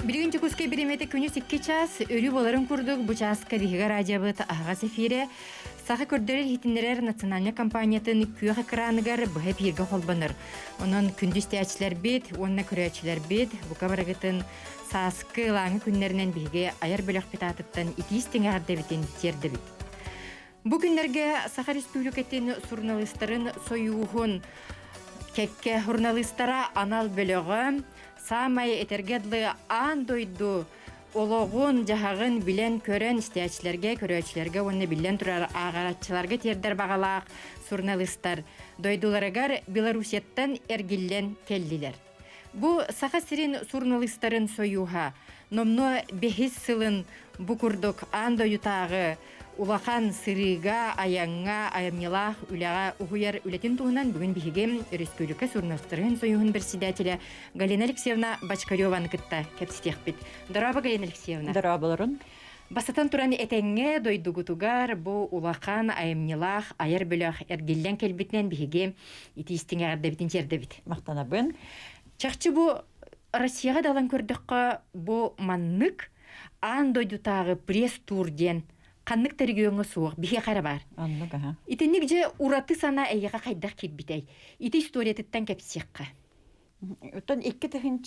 Билигин Дьокуускай бириэмэтэ күнүс 2 чаас, өрүү буоларын курдук бу чааска биһиги радиобыт аһаҕас эфирэ Саха көрдөрөр иһитиннэрэр национальнай компаниятын күөх экраныгар быһа эпииргэ холбонор. Онон күндү истээччилэрбит уонна көрөөччүлэрбит бука барыгытын сааскы ылааҥы күннэринэн биһиги айар бөлөхпүт аатыттан итии-истиҥ эҕэрдэбитин тиэрдэбит. Бу күннэргэ Саха Республикатын суруналыыстарын сойууһун кэккэ суруналыыстара анал бөлөҕө саамай этэргэ дылы аан дойду олоҕун-дьаһаҕын билэн-көрөн истээччилэргэ, көрөөччүлэргэ уонна биллэн турар ааҕааччыларга тиэрдэр баҕалаах суруналыыстар дойдуларыгар Белоруссияттан эргиллэн кэллилэр. Бу Саха сирин суруналыыстарын сойууһа номнуо бэһис сылын бу курдук аан дойдутааҕы улахан сырыыга, айаҥҥа, айымньылаах үлэҕэ уһуйар үлэтин туһунан бүгүн биһиги Өрөспүүбүлүкэ суруналыыстарын сойууһун председателэ Галина Алексеевна Бочкареваны кытта кэпсэтиэхпит. Дорообо, Галина Алексеевна. Дорооболорун. Бастатан туран этэҥҥэ дойдугутугар бу улахан айымньылаах айар бөлөх эргиллэн кэлбитинэн биһиги итиистиҥ эҕэрдэбитин тиэрдэбит. Махтанабын. Чахчы бу Россияҕа далан көрдөххө бу маннык аан дойдутааҕы пресс-тур диэн ханнык да региоҥҥа суох биһиэхэ эрэ баар. Оннук аха. Итинник дьэ ураты санаа эйиэхэ хайдах киирбитэй? Ити историятыттан кэпсиэххэ. Оттон 2016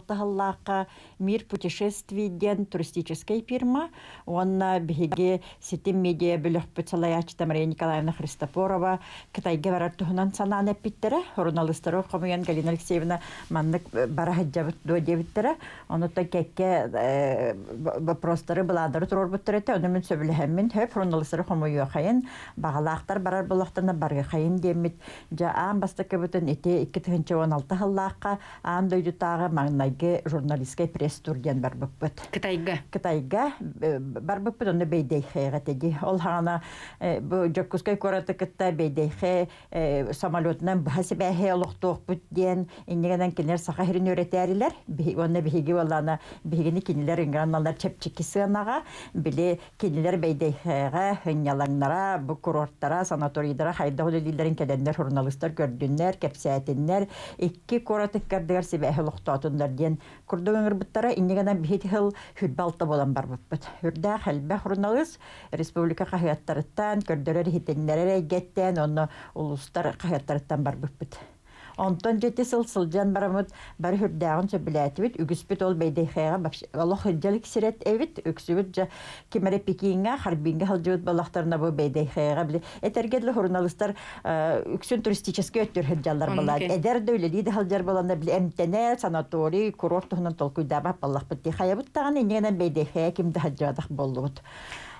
сыллаахха «Мир путешествий» диэн туристическай фирма уонна биһиги ситим медиа бөлөхпүт салайааччыта Мария Николаевна Христофорова Кытайга барар туһунан санаан эппиттэрэ. Суруналыыстары хомуйан Галина Алексеевна маннык бара сылдьабыт дуо диэбиттэрэ. Онуттан кэккэ вопростары, былааннары туруорбуттар этэ. Ону мин сөбүлэһэммин, хөп суруналыыстары хомуйуохайын, баҕалаахтар барар буоллахтарына барыахайын диэммит Дьэ, аан бастакыбытын ити 2016 сыллаахха аан дойдутааҕы маҥнайгы журналистскай пресс-тур диэн барбыппыт. Кытайга. Кытайга барбыппыт, онно Бэйдэйхэҕэ этэ Ол хаҕана бу Дьокуускай куораты кытта Бэйдэйхэ самолетунан быһа сибээһи олохтуохпут диэн иннигэнэн кинилэр саха сирин үөрэтээрилэр. Уонна биһиги буоллаана биһигини кинилэр ыҥыранналар чэпчэки сыанаҕа били Кинилэр Бэйдэйхэҕэ сынньалаҥнара, бу курортара, санаторийдара хайдах үлэлииллэрин кэлэннэр суруналыыстар көрдүннэр, кэпсээтиннэр, икки куорат ыккардыгар сибээһи олохтоотуннар диэн курдук ыҥырбыттара. Инньэ гынан биһиги сыл 26 буолан барбыппыт. Үрдээх элбэх суруналыыс республика хаһыаттарыттан, көрдөрөр-иһитиннэрэр эйгэттэн уонна улуустар хаһыаттарыттан барбыппыт. Онтон дьэ ити сыл сылдьан бараммыт бары сүрдээҕин сөбүлээтибит. Үгүспүт ол Бэйдэйхэҕэ олох илдьэлик сирэт эбит. Үксүбүт дьэ ким эрэ Пекиҥҥэ, Харбиҥҥа сылдьыбыт буоллахтарына бу Бэйдэйхэҕэ били этэргэ дылы суруналыыстар үксүн туристическай өттүгэр сылдьаллар буолаат. Эдэр да үлэлии да сылдьар буоланна били эмтэнэр, санаторий, курорт туһунан толкуйдаабат буоллахпыт дии. Хайабыт даҕаны инньэ Бэйдэйхэҕэ ким да сылдьыбатах буоллубут.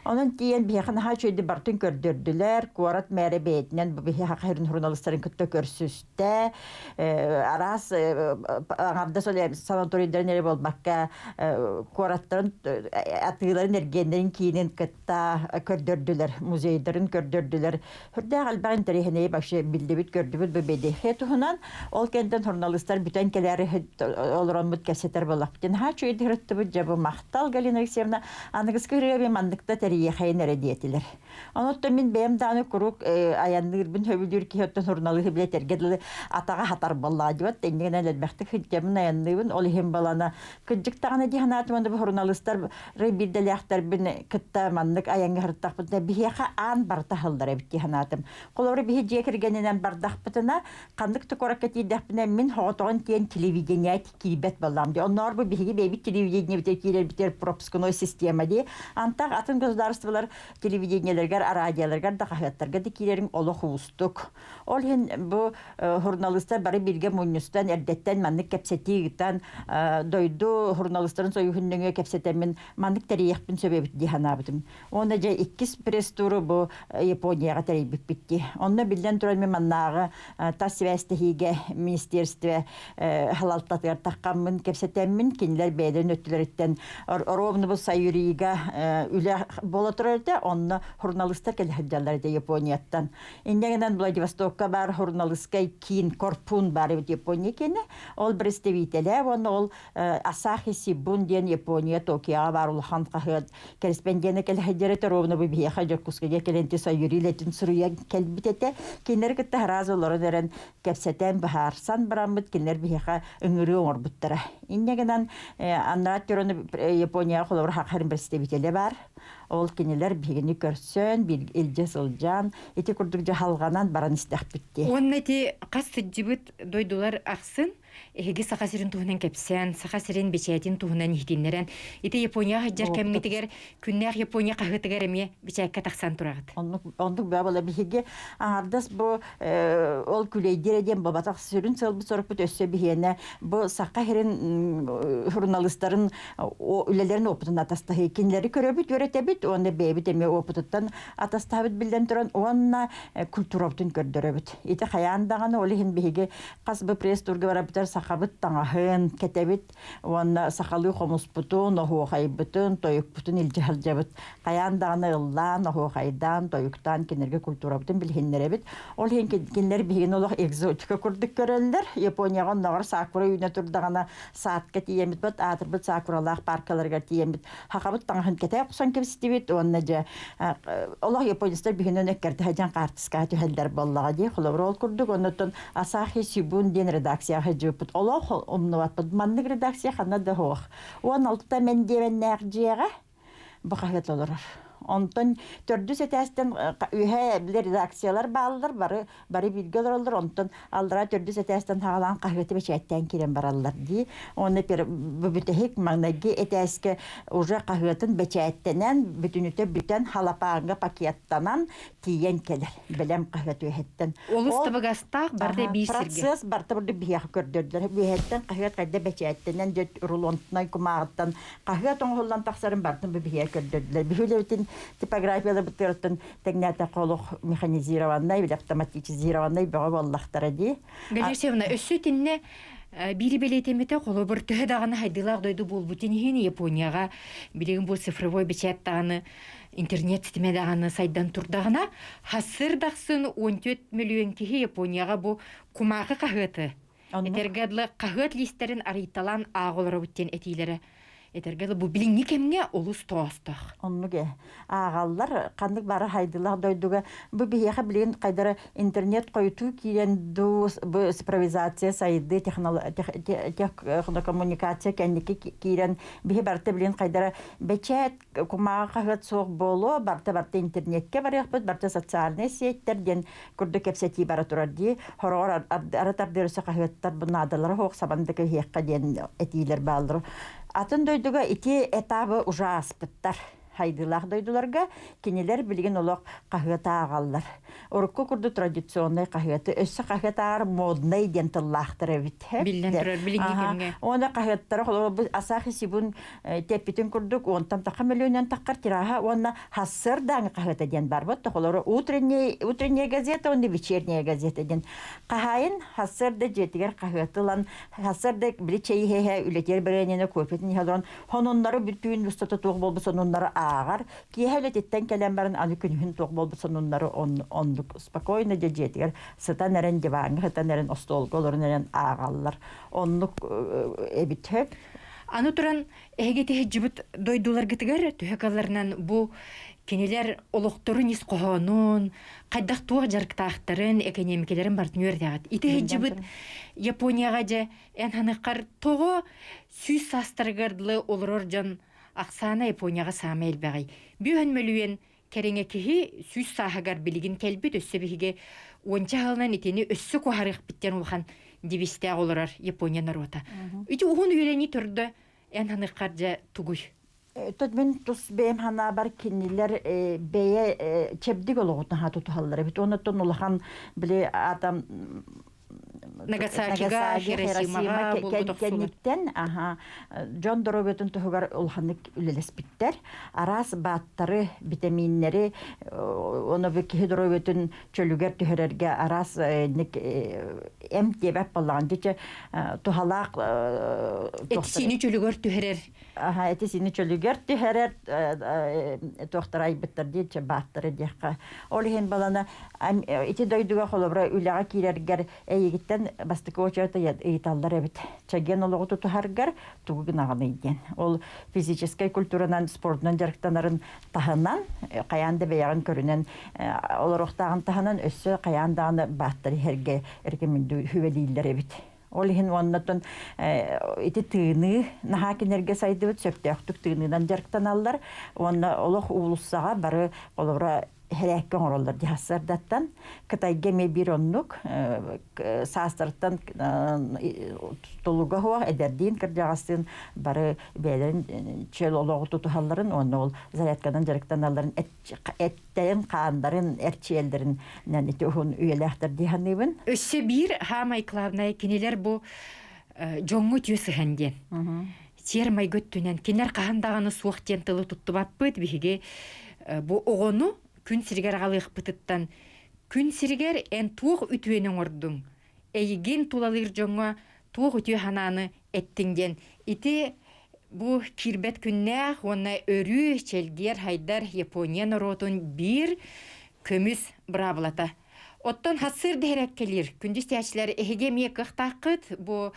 Онон тиийэн биһиэхэ наһаа үчүгэйдик барытын көрдөрдүлэр. Куорат мээрэ бэйэтинэн бу биһиэхэ хаһыырын суруналыыстарын кытта көрсүстэ. Араас аҥардас ол санаторийдарын эрэ буолбакка, куораттарын атыыларын, эргиэннэрин киинин кытта көрдөрдүлэр, музейдарын көрдөрдүлэр. Сүрдээх элбэх интэриэһинэйи вообще биллибит, көрдүбүт бу БДХ туһунан. Ол кэнтэн журналистар бүтэн кэлээри олороммут кэпсэтэр буоллахпыт. Наһаа үчүгэйдик ырыттыбыт, дьэ бу махтал Галина Алексеевна. Аныгыскы ырыа манныкта тэрийиэхэйин эрэ диэтилэр. Онуттан мин бэйэм даҕаны куруук айанныырбын сөбүлүүр киһи оттон суруналыыһы билэтэргэ дылы атаҕа хатар буоллаҕа диэбэт. Иннигинэн элбэхтик сылдьабын, айанныыбын. Ол иһин балана кырдьык даҕаны дии санаатым уонна бу суруналыыстар биирдэлээхтэрбин кытта маннык айаҥҥа сырыттахпытына биһиэхэ аан барыта аһыллар эбит дии санаатым. Холобура биһи дьиэ кэргэнинэн бардахпытына ханнык да куоракка тиийдэхпинэ мин соҕотоҕун тиэн телевидение киирбэт буоллаҕым дии. Оннооҕор бу биһиги бэйэбит телевидениебитигэр киирэрбитигэр пропускной система дии. Антах атын государстволар телевидениелэригэр, араадьыйаларыгар да хаһыаттарга да киирэриҥ олох уустук. Ол иһин бу журналистар бары бииргэ мунньустан эрдэттэн маннык кэпсэтии ыытан дойду журналистарын союһун нөҥүө кэпсэтэммин маннык тэрийиэхпин сөп эбит дии санаабытым. Уонна дьэ иккис пресс-туру бу Японияҕа тэрийбиппит дии. Онно биллэн туран мин маннааҕы тас сибээстэһиигэ министерство халалтатыгар таххаммын кэпсэтэммин кинилэр бэйэлэрин өттүлэриттэн ровно бу Саюрига үлэ буола турар этэ, онно журналистар кэлэ сылдьаллар этэ Японияттан. Инньэ гынан Владивостокка баар журналистскай киин Корпун баар эбит Япония киинэ. Ол представителэ уонна ол Асахи Сибун диэн Япония Токиоҕа баар улахан хаһыат кэрэспэндиэнэ кэлэ сылдьар этэ. Ровно бу биһиэхэ Дьокуускайга кэлэн Сайюри үлэтин суруйан кэлбит этэ. Кинилэри кытта сразу олорон эрэн кэпсэтэн, быһаарсан бараммыт кинилэр биһиэхэ ыҥырыы оҥорбуттара. Инньэ гынан анараа өттүгэр Японияҕа холобур Хахарин представителэ баар. Ол кинилэр биһигини көрсөн, илдьэ сылдьан, ити курдук дьаһалҕанан баран истэхпит дии. Уонна ити хас сылдьыбыт дойдулар ахсын Эһиги Саха сирин туһунан кэпсээн, Саха сирин бэчээтин туһунан иһитиннэрэн, ити Японияҕа сылдьар кэмҥитигэр күннээх Япония хаһыатыгар эмиэ бэчээккэ тахсан тураҕыт. Оннук, оннук баа биһиги аҥардас бу ол күлэйдиэрэ диэн бабатах сүрүн сыалбыт-сорукпут өссө биһиэнэ бу Саха сирин журналистарын үлэлэрин опытын атастаһыы кинилэри көрөбүт, үөрэтэбит уонна бэйэбит эмиэ опытыттан атастаһабыт биллэн туран уонна культурабытын көрдөрөбүт. Ити хайаан даҕаны ол иһин биһиги Хас бы пресс-турга барабытар сахабыт таҥаһын кэтэбит уонна сахалыы хомуспутун, оһуохайбытын, тойукпутун илдьэ сылдьабыт. Хайаан даҕаны ыллаан, оһуохайдаан, тойуктаан кинилэргэ культурабытын билиһиннэрэбит. Ол иһин кинилэр биһигини олох экзотика курдук көрөллөр. Японияҕа онноҕор сакура үүнэ турдаҕына саадка тиийэммит, бат аатырбыт сакуралаах паркаларыгар тиийэммит хахабыт таҥаһын кэтэ охсон кэбистибит уонна дьэ олох японецтар биһинэн өккэрдэһэ дьэн хаартыскаҕа түһэллэр буоллаҕа дии холобур ол курдук оннуттан Асахи Сибун диэн редакцияҕа сылдьыбыппыт олох умнубаппыт маннык редакция ханна да суох 16 мэндиэмэннээх дьиэҕэ бу хаһыат олорор онтон төрдүс этээстэн үөһээ били редакциялар бааллар бары бары бииргэ олороллор онтон аллараа төрдүс этээстэн саҕалаан хаһыаты бэчээттээн киирэн бараллар дии уонна бүтэһик маҥнайгы этээскэ уже хаһыатын бэчээттэнэн бүтүнүтэ бүтэн халапааҥҥа пакеттанан тиийэн кэлэр бэлэм хаһыат үөһэттэн олус табыгастаах барда биир сиргэ процесс барта бурдук биһиэхэ көрдөрдүлэр үөһэттэн хаһыат хайда бэчээттэнэн дьэ рулонтунай кумааҕыттан хаһыат оҥоһуллан тахсарын бартын бу биһиэхэ көрдөрдүлэр биһилэбитин типографияларбытыттан тэҥнээтэххэ олох механизированнай или автоматизированнай бөҕө буоллахтара дии. Галина өссө итиннэ биири бэлиэтэммитэ холобур төһө даҕаны хайдыылаах дойду буолбутун иһин Японияҕа билигин бу цифровой бэчээт даҕаны интернет ситимэ даҕаны сайдан турдаҕына хасыр дахсын 14 мөлүйүөн киһи Японияҕа бу кумаахы хаһыаты этэргэ дылы хаһыат лиистэрин арыйталаан ааҕа олоробут диэн этиилэрэ этэргэ дылы бу билиҥҥи кэмҥэ олус тоҕоостоох. Оннук ээ. Ааҕаллар ханнык бары хайдылаах дойдуга бу биһиэхэ билигин хайдара интернет хойутуу киирэн дуу бу цифровизация сайдыы технокоммуникация кэнники киирэн биһи барыта билигин хайдара бэчээт кумааҕы хаһыат суох буолуо, барыта-барыта интернеккэ барыахпыт, барыта социальнай сеттэр диэн курдук кэпсэтии бара турар дии. Хороҕор ары тардыырса хаһыаттар бу наадалара суох сабан да кэһиэххэ диэн этиилэр бааллар. Атын дойдуга ити этабы уже ааспыттар. Хайдыылаах дойдуларга кинилэр билигин олох хаһыат ааҕаллар. Урукку курдук традиционнай хаһыаты, өссө хаһыат ааҕар моднай диэн тыллаахтар эбит. Биллэн турар, билиҥҥи кэмҥэ. Уонна хаһыаттара холобур Асахи Сибун тэппитин курдук уонтан таха мөлүөнэн таххар тираһа уонна хассыардааҥы хаһыата диэн бар вот холору утренняя утренняя газета уонна вечерняя газета диэн хаһаайын хассыарда дьиэтигэр хаһыаты ылан хассыарда били чэй иһэ үлэтигэр бэрэниэнэ кофетин иһэ олорон сонуннары бүтүүн устата туох буолбут сонуннары ааҕар киэһэ үлэтиттэн кэлэн баран аны күнүһүн туох буолбут сонуннары оннук спокойно дьэ дьиэтигэр сытан эрэн диваҥҥа сытан эрэн остуолга олорон эрэн ааҕаллар оннук эбит Аны туран, эһиги тиһидьибит дойдуларгытыгар төһө калларынан бу кинилэр олохторун ис хоһоонун, хайдах туох дьарыктаахтарын, экэниэмикэлэрин барытын үөрэтэҕит. Ити иһидьибит Японияҕа дьэ эн ханыххар тоҕо 100 саастарыгар дылы олорор дьон ахсаана Японияҕа саамай элбэҕий? Бүһөн мөлүйүөн кэриҥэ киһи 100 сааһыгар билигин кэлбит өссө биһиги уонча сылынан итини өссө куоһарыахпыт диэн улахан девизтээх олорор Япония норуота. Ити уһун үйэлэнии төрдө эн ханыххар дьэ тугуй? Тот мин тус бэйэм ханаабар кинилэр бэйэ чэбдик олоҕутун тутуһаллар эбит. Оннуттан улахан били атам Нагасакига, Хиросимаҕа буолбут охсуулар. Кэнниттэн аха дьон доруобуйатын туһугар улаханнык үлэлэспиттэр. Араас бааттары, битэмииннэри, ону бу киһи доруобуйатын чөлүгэр түһэрэргэ араас эм диэбэт буоллаҕын дьэ туһалаах Эти-сиини чөлүгэр түһэрэр. Аха, эти-сиини чөлүгэр түһэрэр туохтара айбыттар диэн бааттара диэххэ. Ол иһин балана ити дойдуга холобура үлэҕэ киирэргэр эйигиттэн бастакы очерет ыйыталлар эбит. Чэгиэн олоҕу тутуһаргар тугу гынаҕыный диэн. Ол физическэй культуранан, спордунан дьарыктанарын таһынан, хайаан да бэйэҕин көрүнэн олоруохтааҕын таһынан өссө хайаан даҕаны бааттар иһэргэ рекомендуй эбит. Ол иһин уоннатон ити тыыныы наһаа кинилэргэ сайдыбыт сөптөөхтүк тыыныынан дьарыктаналлар уонна олох уулуссаҕа бары холобура хэрээккэ оҥороллор дии сарсыардаттан. Кытайга эмиэ биир оннук саастарыттан тулуга суох эдэрдиин кырдьаҕастыын бары бэйэлэрин чөл олоҕу тутуһалларын уонна ол зарядканан дьарыктаналларын эттэрин хааннарын эрчийэллэринэн ити уһун үйэлээхтэр дии саныыбын. Өссө биир хаамай главное кинилэр бу дьоҥҥо үтүө сыһан диэн. Сиэр майгы өттүнэн кинилэр хаһан даҕаны суох диэн тылы туттубаппыт биһиги бу оҕону күн сиригэр аҕалыахпытыттан күн сиригэр эн туох үтүөнү оҥордуҥ эйигин тулалыыр дьоҥҥо туох үтүө санааны эттиҥ диэн ити бу киирбэт күннээх уонна өрүү чэлгиэр хайдар Япония норуотун биир көмүс быраабылата. Оттон хассыыр дэһэрэккэлиир күндү истээччилэр эһиги эмиэ кыахтааххыт бу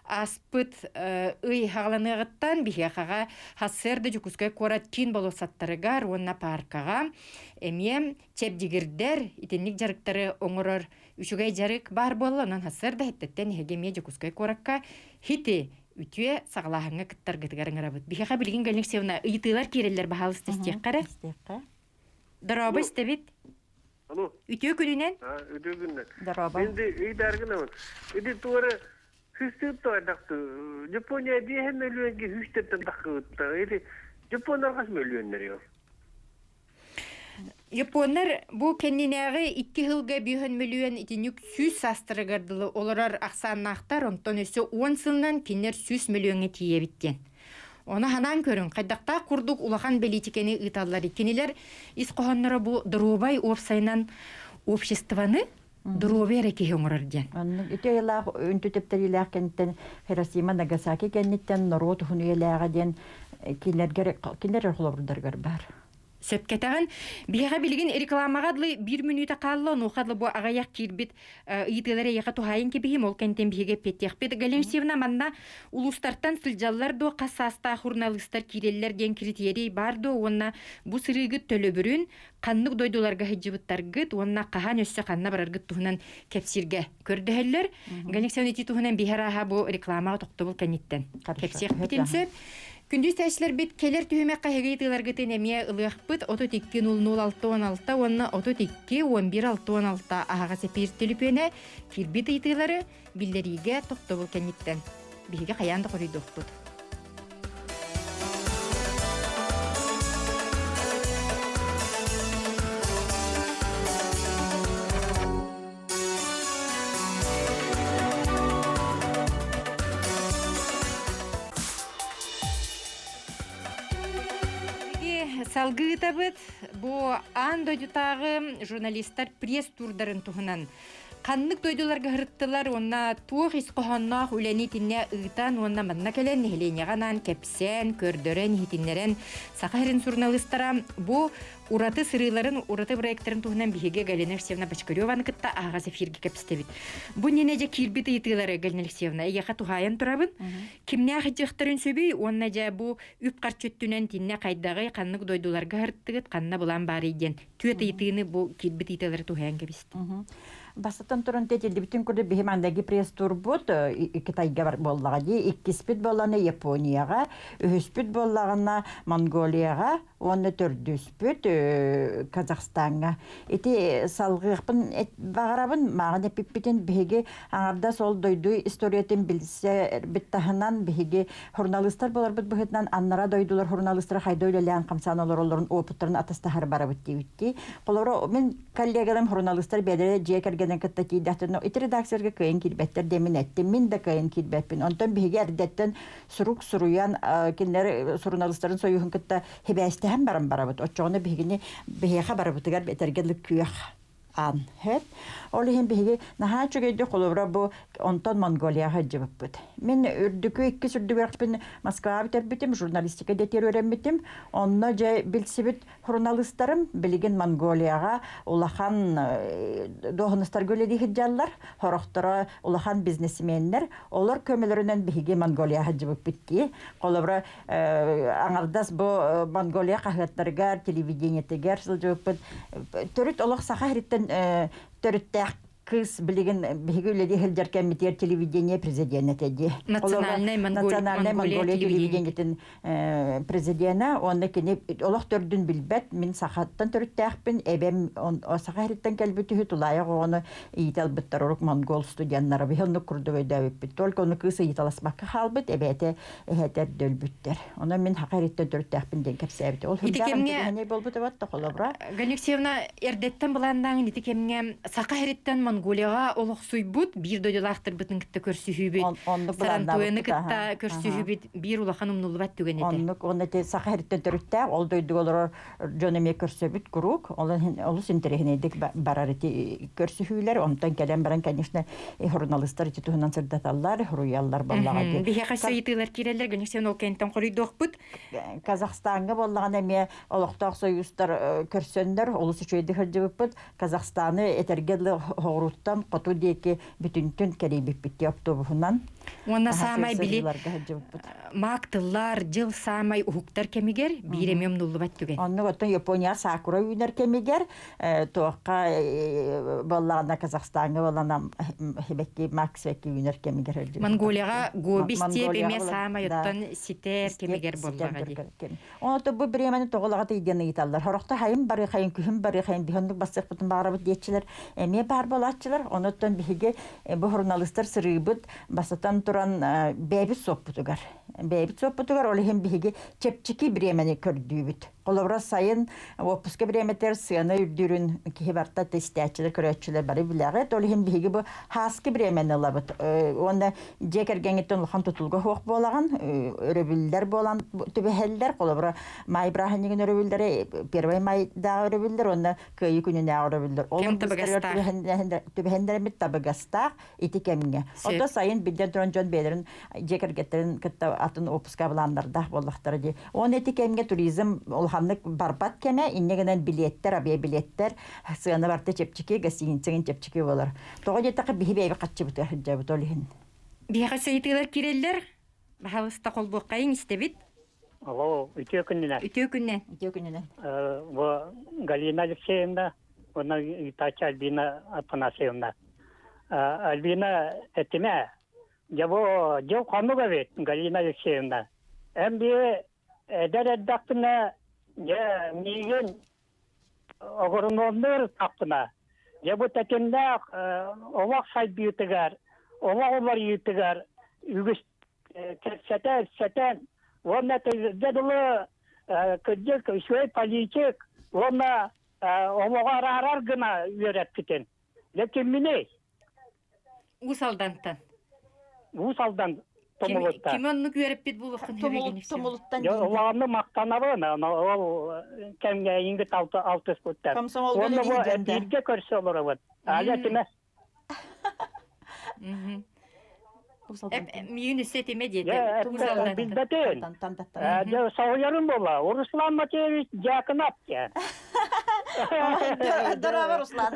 ааспыт ый хаҕаланыаҕыттан биһиэхэҕэ хассыарда Дьокуускай куорат киин болуоссаттарыгар уонна пааркаҕа эмиэ чэбдигирдэр итинник дьарыктары оҥорор үчүгэй дьарык баар буолла онон хассыарда эһэттэттэн эһиги эмиэ Дьокуускай куоракка хити үтүө саҕалааһыҥҥа кыттаргытыгар ыҥырабыт. Биһиэхэ билигин Галина Алексеевна ыйытыылар киирэллэр баһаалыста истиэххэ эрэ. Истиэххэ. Дорообо истэбит. Алло. Үтүө күнүнэн. Үтүө күнүнэн. Дорообо. Инди ыйдаргынабын. Ити туора хүстүүттойдахты. Япония биэһэ мөлүөнге хүстэттен таххыбытта. Ити Япондар хас мөлүөннэр yok. Японнар бу кэннинээҕи икки сылга биэһэн мөлүйүөн итинник 100 саастарыгар дылы олорор ахсааннаахтар, онтон өссө 10 сылынан кинилэр 100 мөлүйүөҥҥэ тиийэбит диэн. Ону ханаан көрүҥ, хайдахтаах курдук улахан бэлиитикэни ыыталлар. Кинилэр ис хоһоонноро бу доруобай уопсайынан обществоны доруобай эрэ киһи оҥорор диэн. Оннук ити айылаах үнтү тэптэриилээх кэнниттэн Хиросима Нагасаки кэнниттэн норуот уһун үйэлээҕэ диэн кинилэргэр кинилэр холобурдарыгар баар. Сөпкөтөҕүн. Биһиэхэ билигин рекламаҕа дылы биир мүнүүтэ хаалла, онуоха дылы бу аҕыйах киирбит ыйытыылар эйиэхэ туһаайын кэбиһим, ол кэнтэн биһиги эппиэттиэхпит. Галина Алексеевна, манна улуустартан сылдьаллар дуо, хас саастаах журналистар киирэллэр диэн критерий баар дуо уонна бу сырыыгыт төлөбүрүн ханнык дойдуларга сылдьыбыттаргыт уонна хаһан өссө ханна бараргыт туһунан кэпсииргэ көрдөһөллөр. Галина Алексеевна, ити туһунан биһи арааһа бу рекламаҕа тохтобул кэнниттэн кэпсиэхпитин сөп. Күндү истээччилэрбит, кэлэр түһүмэххэ эһиги ыйытыыларгытын эмиэ ылыахпыт. 32 00 66 уонна 32 11 66 аһаҕас эпиир төлөпүөнэ киирбит ыйытыылары биллэриигэ тохтобул кэнниттэн биһиги хайаан да хоруйдуохпут. Салгыытабыт бу аан дойдутааҕы журналистар пресс-турдарын туһунан ханнык дойдуларга ырыттылар уонна туох ис хоһоонноох үлэни итиннэ ыытан уонна манна кэлэн нэһилиэнньэҕэ анаан кэпсээн, көрдөрөн, иһитиннэрэн Саха сирин суруналыыстара бу ураты сырыыларын, ураты проекттарын туһунан биһиги Галина Алексеевна Бочкареваны кытта аһаҕас эфиргэ кэпсэтэбит. Бу иннинэ дьэ киирбит ыйытыылары Галина Алексеевна эйиэхэ туһаайан турабын. Кимнээх ыдьыахтарын сөбүй уонна дьэ бу үп-харчы өттүнэн тиннэ хайдаҕый, ханнык дойдуларга ырыттыгыт, ханна былаан баарый диэн түөрт ыйытыыны бу киирбит ыйытыылары туһаайан кэбистим. Бастатан туран тетилдибитин курдук биһи мандаги пресс-турбут Китайга бар буоллаҕа дии, иккиспит буоллаҕына Японияҕа, үһүспүт буоллаҕына Монголияҕа уонна төрдүспүт Казахстаҥҥа. Ити салҕыахпын баҕарабын, мааҕын эппиппитин биһиги аҥардас ол дойду историятын билсэрбит таһынан биһиги журналистар буоларбыт быһыытынан аннара дойдулар журналистара хайда үлэлээн хамсаан олороллорун опыттарын атастаһар барабыт диэбиттии. Холобура, мин коллегаларым журналистар бэйэлэрэ дьиэ кэргэн кэргэнин кытта тиийдэхтэринэ, ити редакцияларга кыайан киирбэттэр диэн мин эттим. Мин да кыайан киирбэппин. Онтон биһиги эрдэттэн сурук суруйан, кинилэр суруналыыстарын союһун кытта хибээстэһэн баран барабыт. Оччоҕуна биһигини биһиэхэ барыбытыгар этэргэ дылы күөх аан һэт. Ол иһин биһиги наһаа үчүгэйдик холобура бу онтон Монголияҕа сылдьыбыппыт. Мин үрдүкү иккис үрдүгүөхпүн Москваҕа бүтэрбитим, журналистика дэтиэр үөрэммитим. Онно дьэ билсибит суруналыыстарым билигин Монголияҕа улахан дуоһунастарга үлэлии сылдьаллар, сорохторо улахан бизнесменнэр. Олор көмөлөрүнэн биһиги Монголияҕа сылдьыбыппыт дии. Холобура, аҥардас бу Монголия хаһыаттарыгар, телевидениетигэр сылдьыбыппыт. Төрүт олох саха сириттэн төрүттээх кыыс билигин биһиги үлэлии сылдьар кэммитигэр телевидение президенэ этэ дии. Национальнай Национальнай Монголия телевидениетин президенэ уонна кини олох төрдүн билбэт мин сахаттан төрүттээхпин эбэм саха сириттэн кэлбит үһү тулаайах оҕону иитэ албыттар орук монгол студеннара биһи оннук курдук өйдөөбүппүт только ону кыыс ыйыталаспакка хаалбыт эбээтэ эһэтэ эрдэ өлбүттэр онон мин саха сириттэн төрүттээхпин диэн кэпсээбитэ ол Ити кэмҥэ буолбут эбит холобура Галексеевна эрдэттэн былааннааҥын ити кэмҥэ Саха сириттэн Монголияҕа олохсуйбут биир дойдулаахтарбытын кытта көрсүһүүбүт, Сарантуяны кытта көрсүһүүбүт биир улахан умнуллубат түгэн этэ. Оннук, уонна ити Саха сириттэн төрүттээх, ол дойдуга олорор дьон эмиэ көрсөбүт куруук. Олус интэриэһинэйдик барар ити көрсүһүүлэр. Онтон кэлэн баран, конечно, суруналыыстар ити туһунан сырдаталлар, суруйаллар буоллаҕа дии. Биһиэхэ ыйытыылар киирэллэр, Галексеевна ол кэнниттэн хоруйдуохпут. Казахстаҥҥа буоллаҕына эмиэ олохтоох союзтар көрсөннөр олус үчүгэйдик сылдьыбыппыт. Казахстаны этэргэ дылы хоҕуруттан хоту диэки бүтүнтүн кэрийбиппит дии автобуһунан. Уонна саамай били маак тыллар дьыл саамай уһуктар кэмигэр биир эмиэ умнуллубат түгэн. Оннук оттон Япония сакура үүнэр кэмигэр туохха буоллаҕына Казахстаҥҥа буоллаҕына хибэкки мак сибэкки үүнэр кэмигэр Монголияҕа Гоби степь эмиэ саамай оттон ситэр кэмигэр буоллаҕа дии. Онто бу бириэмэни тоҕолоҕо диэн ыйыталлар. Хорохто хайын барыахайын, күһүн барыахайын биһоннук бассыахпытын баҕарабыт диэччилэр эмиэ баар буолааччылар. Онуттан биһиги бу суруналыыстар сырыыбыт бастатан туран бэйэбит суоппутугар. Бэйэбит суоппутугар ол иһин биһиги чэпчэки бириэмэни көрдүүбүт. Холобура сайын уоппуска бириэмэтигэр сыана үрдүүрүн киһи барта тестээччилэр, көрөөччүлэр бары билэҕит. Ол иһин биһиги бу хааскы бириэмэни ылабыт. Уонна дьиэ кэргэҥҥиттэн улахан тутулуга суох буолаҕын, өрөбүллэр буолан түбэһэллэр. Холобура, маай бырааһынньыгын өрөбүллэрэ, первый майдааҕы өрөбүллэр уонна Кыайыы күнүнээҕи өрөбүллэр. Ол Кэм табыгастаах. түбэһэннэриммит табыгастаах ити кэмҥэ. Ото сайын биллэн туран дьон бэйэлэрин дьиэ кэргэттэрин кытта атын отпуска былааннардаах буоллахтара дии. Уонна ити кэмҥэ туризм улаханнык барбат кэмэ, инньэ гынан билиэттэр, авиабилиэттэр сыана барыта чэпчэки, гостиницаҥын чэпчэки буолар. Тоҕо диэтэххэ биһи бэйэбит хаччыбытыгар сылдьабыт ол иһин. Биһиэхэ ыйытыылар киирэллэр. Баһалыста холбуоххайыҥ истэбит. Алло, үтүө күнүнэн. Үтүө күнүнэн. Үтүө күнүнэн. Бу Галина Алексеевна уонна ыытааччы Альбина Афанасьевна. Альбина этимэ, дьэ бу дьыл хонук эбит, Галина Алексеевна. Эн биһи эдэр эрдэхпинэ, дьэ миигин огурунуомнуур тахпына. Дьэ бу тэтимнээх олох сайдыытыгар, олох уларыйыытыгар үгүс кэпсэтэ ипсэтэн уонна дьэ дылы кырдьык үчүгэй политик уонна олоҕу араарар гына үөрэппитин. Дьэ кимминий? Уус Алдантан. Уус Алдан Тумулуттан. Ким оннук үөрэппит буолуоххун Тумулуттан. Дьэ улаанны мактанабын, ол кэмҥэ ингит алтыспыттар. Комсомолга Уонна бу бииргэ көрсө олоробут. Аля тимэ. Миигин өссө этимэ диэтэ. Билбэтин. Дьэ соһуйарым буолла. Руслан Матвеевич Дьяконов диэн. Здорово, Руслан.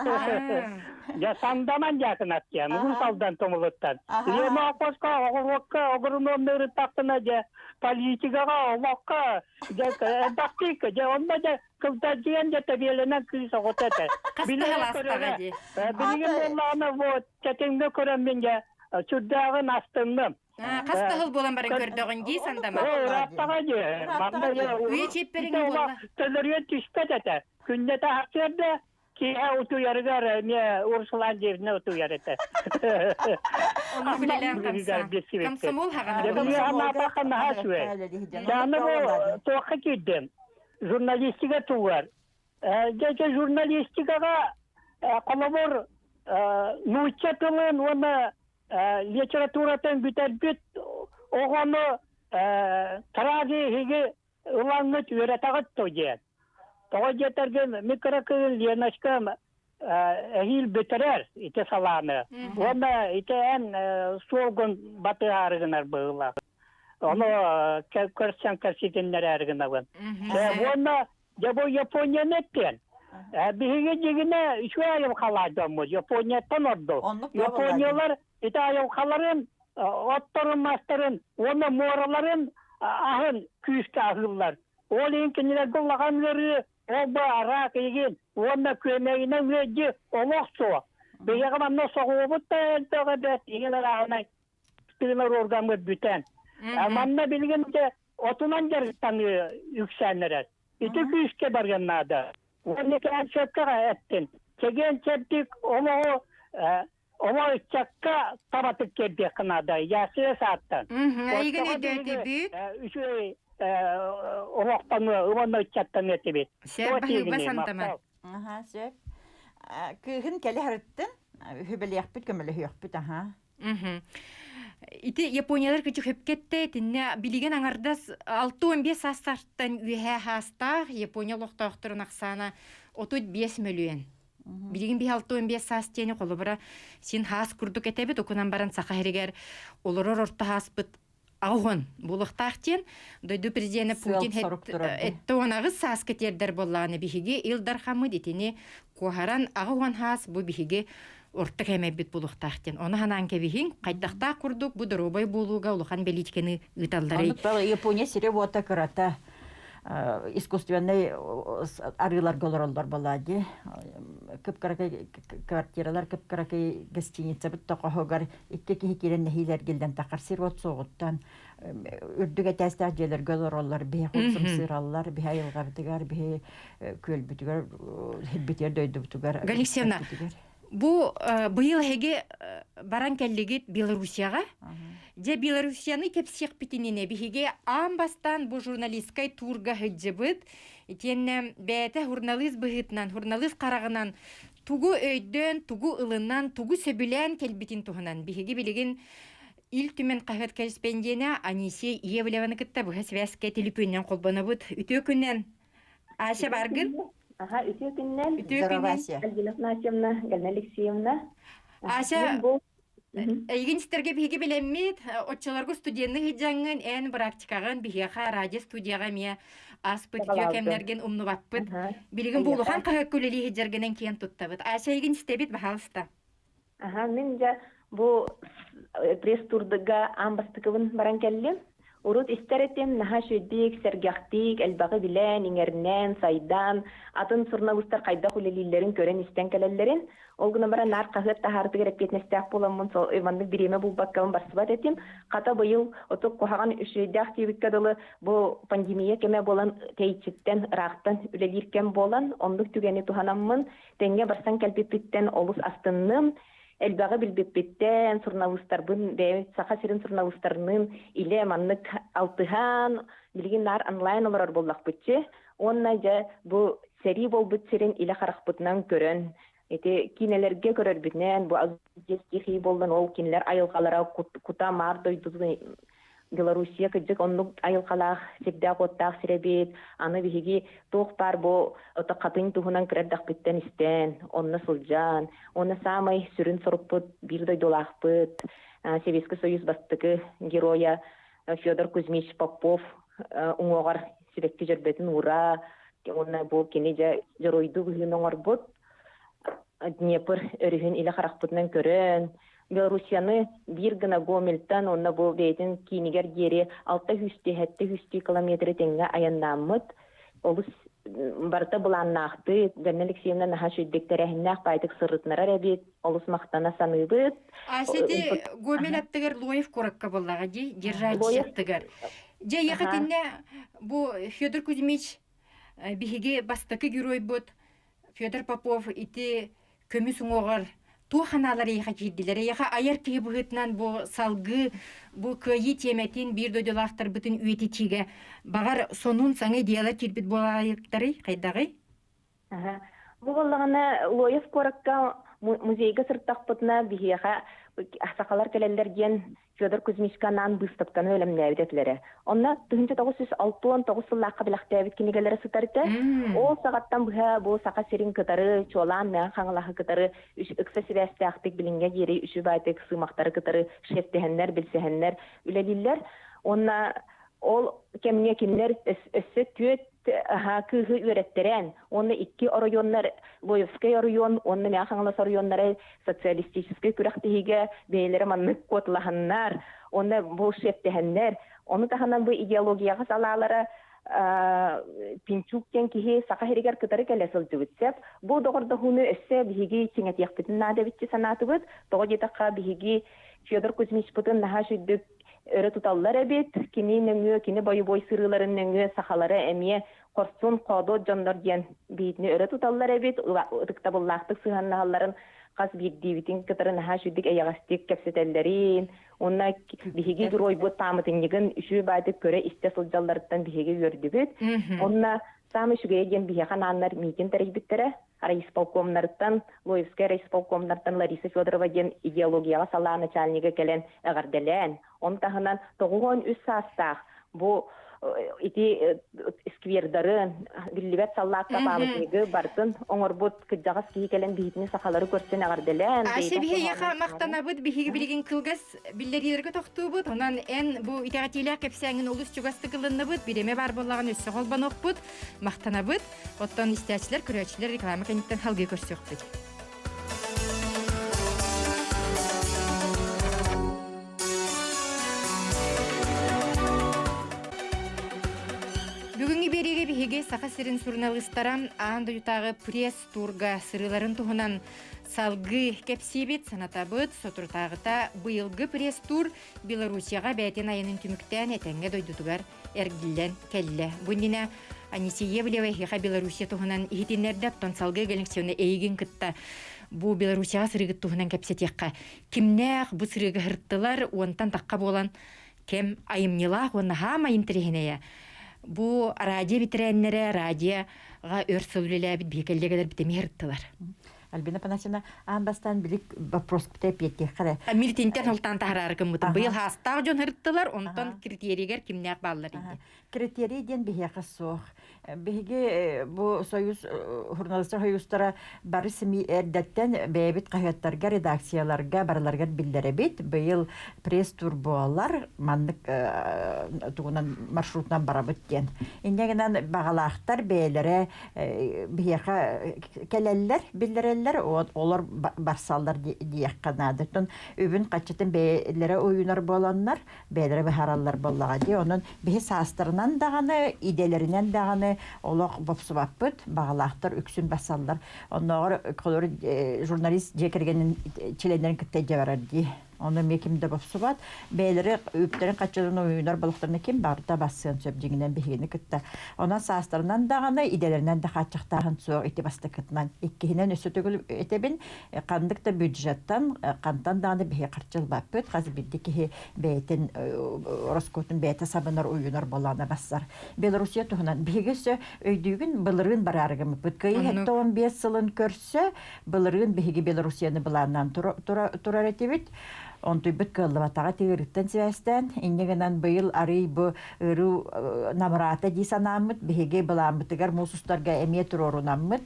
Дьэ Сандаман Дьяконов диэн. Уус Алдан Тумулуттан. Лена Оппоско оҕуруокка огурунуоннары тахтына дьэ политикаҕа олоххо дьэ элбэхтик дьэ онно дьэ кылдадьыйан дьэ тэбиэлэнэн кыыс оҕото этэ. Билигин көрөрө. Билигин буоллаҕына вот тэтиҥҥэ көрөммүн дьэ сүрдээҕин астынным. Хас да сыл буолан баран көрдөҕүн дии Сандама. Ырааттаҕа дии. Манна Үйэ чиэппэриҥ буолла. Төлөрүөн түспэт этэ. Күннэтэ сарсыарда киэһэ утуйарыгар эмиэ Урсулан дьиэбинэ утуйар этэ. Онно үлэлээн хамсаан. Комсомол хаҕана буолла. Наһаа үчүгэй. Аны бу туохха киирдим? Журналистика тугар. Дьэ журналистикаҕа холобур Нуучча тылын уонна литературатын бүтэрбит оҕону сразу иһиги ылаҥҥыт үөрэтэҕит дуо диэн. Тоҕо диэтэргин микрокыыл Леночкам эһиил бүтэрэр ити салааны. Уонна ити эн суолгун батыһаары гынар быһыылаах. Ону көрсөн кэпсэтиннэрээри гынабын. Уонна дьэ бу Японияны эттиэн. Биһиги дьигинэ үчүгэй айылҕалаах дьоммут Японияттан ордук. Япониялар ити айылҕаларын, отторун, мастарын уонна муораларын аһын күүскэ аһыыллар. Ол иһин кинилэргэ улахан ыарыы ол бу араак игин уонна күөмэйинэн ыалдьыы олох суох. Биһиэхэ манна соҕуобут да элбэх эбээт игин арааһынай тыынар органмыт бүтэн. Манна билигин де отунан дьарыктаныы үксээн эрэр. Ити күүскэ барыан наада. Уонна кээн сөпкө эттин. Чэгиэн чэбдик олоҕу оҕо ыччакка табатык киэрдиэххэ наада. Ясия сааттан. Эйигин өйдөөтүбүт. Үчүгэй олохтонуо уонна ыччаттаныа этибит. Сөп баһыыба сантаман. Аха, сөп. Кыыһын кэлэ сырыттын, үһүбэлиэхпит, көмөлөһүөхпүт, аха. Ити япониялар күчү хөпкетте итиннэ билигин аҥардас 65 саастартан үөһээ хаастаах Япония олохтоохторун ахсаана 35 мөлүйүөн. Билигин биһи 65 саас диэни холобура син хаас курдук этэбит, окунан баран саха сиригэр олорор орто хааспыт аҕыс буолуохтаах диэн дойду президенэ Путин этте уон аҕыс сааска тиэрдэр буоллаҕына биһиги Ил Дархаммыт итини куоһаран 80 хаас бу биһиги орто кэмэйбит буолуохтаах диэн ону ханаан кэбиһиҥ хайдахтаах курдук бу доруобай буолууга улахан бэлиитикэни ыыталларый Япония сире-уота кырата искусственнай арыыларга олороллор буолаа дии кып-кыракый квартиралар кып-кыракый гостиницабыт тоқоһугар икки киһи киирэн нэһиилэ эргиллэн тахар сир уот суоҕуттан үрдүк этээстээх дьиэлэргэ олороллор биһи сымсыыраллар биһи айылҕабытыгар биһи күөлбүтүгэр сирбитигэр дойдубутугар Галисевна бу быйыл эһиги баран кэллигит Белоруссияҕа дьэ Белоруссияны кэпсиэхпитининэ биһиги аан бастаан бу журналистскай туурга сылдьыбыт итиэннэ бэйэтэ журналист быһыытынан журналист хараҕынан тугу өйдөөн, тугу ылынан, тугу сөбүлээн кэлбитин туһунан биһиги билигин Ил Түмэн хаһыат кэриспэндиэнэ Анисия Иевлеваны кытта быһа связка телепүөннэн холбонобут. Үтүө күннэн! Ася баргын? Аха, үтүө күннэн. Үтүө күннэн. Альбина Афанасьевна, Галина Алексеевна. Ася, Эйигин истэргэ биһиги билэммит, оччолорго студенны сылдьаҥҥын эн практикаҕын биһиэхэ радио студияҕа эмиэ ааспыт үтүө кэмнэргин умнубаппыт. Билигин бу улахан хаһыакка үлэлии сылдьаргынан киэн туттабыт. Ася эйигин истэбит, баһаалыста. Аха, мин дьэ бу пресс-турдуга аан бастакыбын баран кэллим. Урут истэр этим, наһаа үчүгэйдик, сэргэхтик, элбэҕи билэн, иҥэринэн, сайдан, атын суруналыыстар хайдах үлэлииллэрин көрөн-истэн кэлэллэрин. Ол гынан баран наар хаһыат таһаарытыгар эппиэтинэстээх буоламмын, сол маннык бириэмэ булбаккабын барсыбат этим. Хата быйыл оту куһаҕан үчүгэйдээх диэбиккэ дылы, бу пандемия кэмэ буолан тэйиччиттэн, ыраахтан үлэлиир кэм буолан, оннук түгэни туһанаммын, тэҥҥэ барсан кэлбиппиттэн олус астынным. Элбэҕи билбиппиттэн, суруналыыстарбын, бэйэм Саха сирин суруналыыстарыныын илэ маннык алтыһан, билигин наар онлайн олорор буоллахпытчы. Уонна дьэ бу сэрии буолбут сирин илэ харахпытынан көрөн, ити киинэлэргэ көрөрбүтүнэн, бу стихии буоллан ол кинилэр айылҕалара кута маар дойдутун Белоруссия кырдьык оннук айылҕалаах сирдээх-уоттаах сир эбит. Аны биһиги туох баар бу хатыҥ туһунан кыра эрдэхпиттэн истэн, онно сылдьан, уонна саамай сүрүн сорукпут биир дойдулаахпыт Советский Союз бастакы геройа Федор Кузьмич Попов уҥуоҕар сибэкки дьөрбөтүн уура, уонна бу кини дьэ дьоруойдуу быһыыны оҥорбут Днепр өрүһүн илэ харахпытынан көрөн, Белоруссияны биир гына Гомельтан уонна бу бэйэтин киинигэр диэри 607 километры тэҥҥэ айаннааммыт. Олус барыта былааннаахтык, Ганна Алексеевна наһаа үчүгдүк тэрээһиннээх баайдык сырытынарар эбит. Олус махтана саныыбыт. Ася Гомель аттыгар Лоев куоракка буоллаҕа дии, Держач аттыгар. Дьэ, ехатинне бу Федор Кузьмич биһиги бастакы геройбут Федор Попов ити көмүс уҥуоҕар туох анаалар эйиэхэ киирдилэр? Эйиэхэ айар киһи быһыытынан бу салгыы бу кыайыы тиэмэтин биир дойдулаахтарбытын үйэтитиигэ баҕар сонун саҥа идеялар киирбит буолаайыктарый хайдаҕый? Бу буоллаҕына Лоев куоракка Музейга сырыттахпытына биһиэхэ сахалар кэлэллэр диэн Федор Кузьмичка анаан быыстапканы өлөмнөөбүт этилэрэ. Онно 1969 сыллаахха бэлэхтээбит кинигэлэрэ сытар этэ. Ол саҕаттан быһа бу Саха сирин кытары, чуолаан Мэҥэ Хаҥалаһы кытары ыкса сибээстээхтик билиҥҥэ диэри үчүгэй сыымахтары кытары шефтэһэннэр, билсэһэннэр үлэлииллэр. Уонна ол кэмҥэ кинилэр өссө түөрт кыыһы үөрэттэрэн уонна икки оройуоннар Лоевскай оройуон уонна Мэҥэ Хаҥалас оройуоннара социалистическай күрэхтэһиигэ бэйэлэрэ маннык куоталаһаннар уонна бу шефтэһэннэр ону таһынан бу идеологияҕа салаалара Пинчук диэн киһи Саха сиригэр кытары кэлэ сылдьыбыт сөп. Бу доҕордоһууну өссө биһиги чиҥэтиэхпитин наада эбит санаатыбыт. Тоҕо диэтэххэ биһиги Федор Кузьмичпытын наһаа үчүгдүк өрө туталлар эбит. Кини нөҥүө, кини бойобуой сырыыларын нөҥүө сахалары эмиэ хорсун хоодуот дьоннор диэн биитини өрө туталлар эбит. Ытыктабыллаахтык сыһыаннаһалларын хас биирдиибитин кытары наһаа үчүгдүк эйэҕэстик кэпсэтэллэрин уонна биһиги геройбут пааматынньыгын үчүгэй баайдык көрө-истэ сылдьалларыттан биһиги үөрдүбүт. Уонна саамай үчүгэйэ диэн биһиэхэ анааннар миитин тэрийбиттэрэ. Райисполкомнарыттан, Лоевскай райисполкомнартан Лариса Федорова диэн идеологияҕа салаа начальнига кэлэн эҕэрдэлээн, он таһынан 93 саастаах бу ити сквердары биллибэт саллаакка пааматнигы барытын оҥорбут кырдьаҕас киһи кэлэн биһитини сахалары көрсөн эҕэрдэлээн Ася биһиэхэ махтанабыт биһиги билигин кылгас биллэриилэргэ тохтуубут онон эн бу итэҕэтиилээх кэпсээҥҥин олус чугастык ылынныбыт бириэмэ баар буоллаҕына өссө холбонуохпут махтанабыт оттон истээччилэр көрөөччүлэр реклама кэнниттэн салгыы көрсүөхпүт. Бүгүҥҥү биэриигэ биһиги Саха сирин суруналыыстара аан дойдутааҕы пресс-турга сырыыларын туһунан салгыы кэпсиибит, санатабыт. Соторутааҕыта быйылгы пресс-тур Белоруссияҕа бэйэтин айанын түмүктээн этэҥҥэ дойдутугар эргиллэн кэллэ. Бу иннинэ Анисия Евлева эһиэхэ Белоруссия туһунан иһитиннэрдэ, оттон салгыы Галина эйигин кытта бу Белоруссияҕа сырыыгыт туһунан кэпсэтиэххэ. Кимнээх бу сырыыга һырттылар, уонтан тахха буолан кэм айымньылаах уонна хаамай интэриэһинэйэ. Бу радио бэтэрээннэрэ радиоҕа өр сыл үлэлээбит биһи кэллиэгэлэрбит эмиэ һырттылар. Альбина Панасина аан бастаан билик вопрос эппиэттиэххэ эрэ. Милтинтэн ылтаан таһараары гыммытым. Быйыл хаастаах дьон ырыттылар, онтон критерийгэр кимнээх бааллар инде. Критерий диэн биһиэхэ суох. Биһиги бу союз журналистар союзтара бары СМИ эрдэттэн бэйэбит хаһыаттарга, редакцияларга барыларыгар биллэрэбит. Быйыл пресс-тур буолар, маннык тугунан маршрутунан барабыт диэн. Инньэ гынан баҕалаахтар бэйэлэрэ биһиэхэ кэлэллэр, биллэрэллэр, олор барсаллар диэххэ наада. Оттон үбүн хаччытын бэйэлэрэ уйунар буоланнар, бэйэлэрэ быһаараллар буоллаҕа дии. Онон биһи саастарынан даҕаны, идэлэринэн даҕаны олох бопсубаппыт, баҕалаахтар үксүн бассаллар. Оннооҕор холобур журналист дьиэ кэргэнин чилиэннэрин кытта илдьэ барар дии. Ону эмиэ ким да бопсубат. Бэйэлэри үптэрин хаччыларын уйунар болохторуна ким барыта бассыан сөп дьиҥинэн биһигини кытта. Онон саастарынан даҕаны, идэлэринэн да хааччахтааһын суох ити бастакытынан. Иккиһинэн өссө төгүл этэбин, ханнык да бюджеттан, хантан даҕаны биһи харчы ылбаппыт. Хас биирдии киһи бэйэтин ороскуотун бэйэтэ сабынар, уйунар буоллаҕына бассар. Белоруссия туһунан биһиги өссө өйдүүгүн былырыын бараары гыммыппыт. Кыайыы 75 сылын көрсө Былырыын биһиги Белоруссияны былааннаан турар этибит. Онтуйбут кыаллыбатаҕа тыырыттан сибээстээн, инньэ гынан быйыл арый бу ыарыы намыраата дии санааммыт, биһиги былааммытыгар муус устарга эмиэ туруорунаммыт.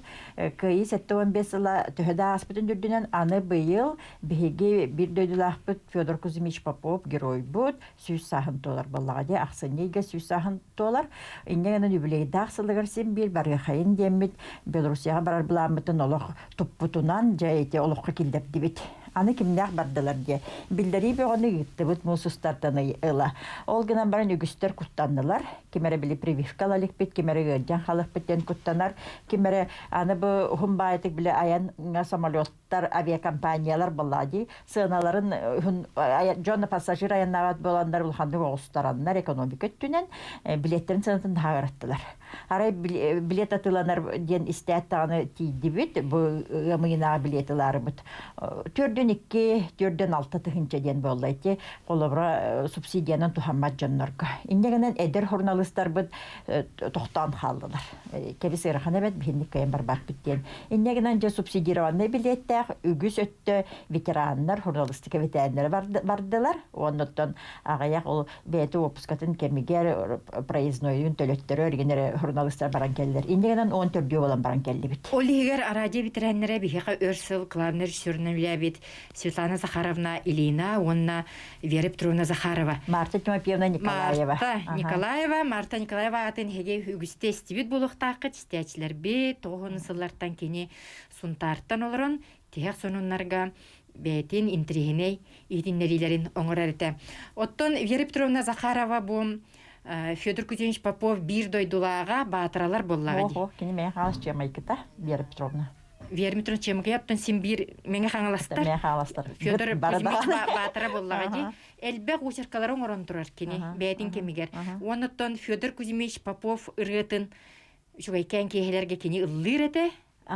Кыайыы 75 сыла төһө да ааспытын үрдүнэн, аны быйыл биһиги биир дойдулаахпыт Федор Кузьмич Попов геройбут 100 сааһын туолар буоллаҕа дии, ахсынньы ыйга 100 сааһын туолар. Инньэ гынан юбилейдаах сылыгар син биир барыахайын диэммит Белоруссияҕа барар былааммытын олох туппутунан дьэ ити олоххо киллэрдибит. Аны кимнээх бардылар диye. Биллэрии бөҕөнү ыыттыбыт муус устартан ыла. Ол гынан баран үгүстэр куттаннылар. Ким эрэ били прививка ала иликпит, ким эрэ ыалдьан халыппыт диэн куттанар. Ким эрэ аны бу уһун баайытык били айан самолет авиакомпаниялар буоллаҕа дии сыаналарын дьон пассажир айаннаабат буоланнар улаханнык оҕустараннар экономика өттүнэн билиэттэрин сыанатын таһаараттылар. Арай билиэт атыыланар диэн истээт даҕаны тиийдибит бу ыам ыйынааҕы билиэт ылаарыбыт. 42 46 тыһыынча диэн буолла ити холобура субсидиянан туһаммат дьоннорго. Инньэ гынан эдэр журналистарбыт тохтоон хааллылар. Кэбис ыарахан эбэт биһинник кыайан барбаппыт диэн. Инньэ гынан дьэ субсидированнай билиэттээх үгүс өттө ветераннар, журналистика ветераннара бардылар. Оннуттан аҕыйах ол бэйэтэ уоппускатын кэмигэр проезднойун төлөттөрөр генере журналистар баран кэллэр. Инньэ гынан 14 буолан баран кэллибит. Ол иһигэр араадьыйа ветераннара биһиэхэ өр сыл главный режиссерунан үлээбит Светлана Захаровна Ильина уонна Вера Петровна Захарова. Марта Тимофеевна Николаева. Марта Николаева, Марта Николаева аатын эһиги үгүстэ истибит буолуохтааххыт, истээччилэрбит тоҕуһун сыллартан кини Сунтаартан олорон тиһэх сонуннарга бэйэтин интириэһинэй иһитиннэриилэрин оҥорор этэ. Оттон Вера Петровна Захарова бу Федор Кузьмич Попов биир дойдулааҕа баатыралар буоллаҕа дии. Ого, кини мээ хаалас чыамайкыта Вера Петровна. Вера Петровна Чыамыкыйа оттон син биир Мэҥэ Хаҥаластар. Мэҥэ Хаҥаластар. Федор Кузьмич баатыра буоллаҕа дии. Элбэх уочаркалары оҥорон турар кини бэйэтин кэмигэр. Уонна оттон Федор Кузьмич Попов ырыатын үчүгэйкээн киэһэлэргэ кини ыллыыр этэ.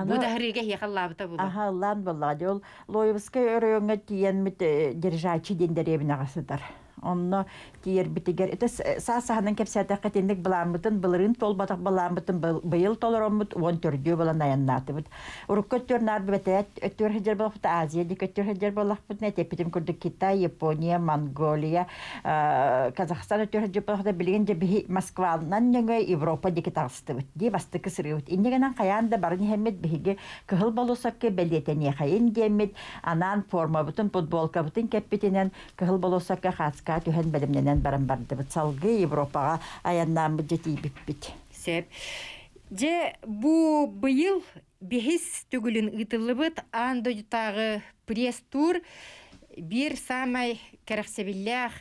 Бу да ырыга эһиэхэ ыллаабыта буолуо. Аха, ыллаан буоллаҕа дии. Ол Лоевскай оройуоҥҥа тиийэммит Держачи диэн дэриэбинэҕэ сытар. Онно тиийэрбитигэр ити саас саһанан кэпсээтэххэ итинник былааммытын былырыын туолбатах былааммытын быйыл толороммут 14 буолан айаннаатыбыт. Урукку өттүгэр наар бэтээт өттүгэр сылдьар буоллахпыт, Азия диэки өттүгэр сылдьар буоллахпытына, этэппитим курдук Китай, Япония, Монголия, Казахстан өттүгэр сылдьар буоллахпытына, билигин дьэ биһи Москванан нөҥүө Европа диэки таҕыстыбыт дии бастакы сырыыбыт. Инньэ гынан хайаан да баран иһэммит биһиги кыһыл болуосакка бэлиэтэниэхэйин диэммит анаан формабытын, футболкабытын кэппитинэн Кыһыл болуоссакка хааска түһэн бэлэмнэнэн баран бардыбыт. Салгыы Европаҕа айаннааммыт дьэ тиийбиппит. Сөп. Дьэ, бу быйыл бэһис төгүлүн ыытыллыбыт аан дойдутааҕы пресс-тур биир саамай кэрэхсэбиллээх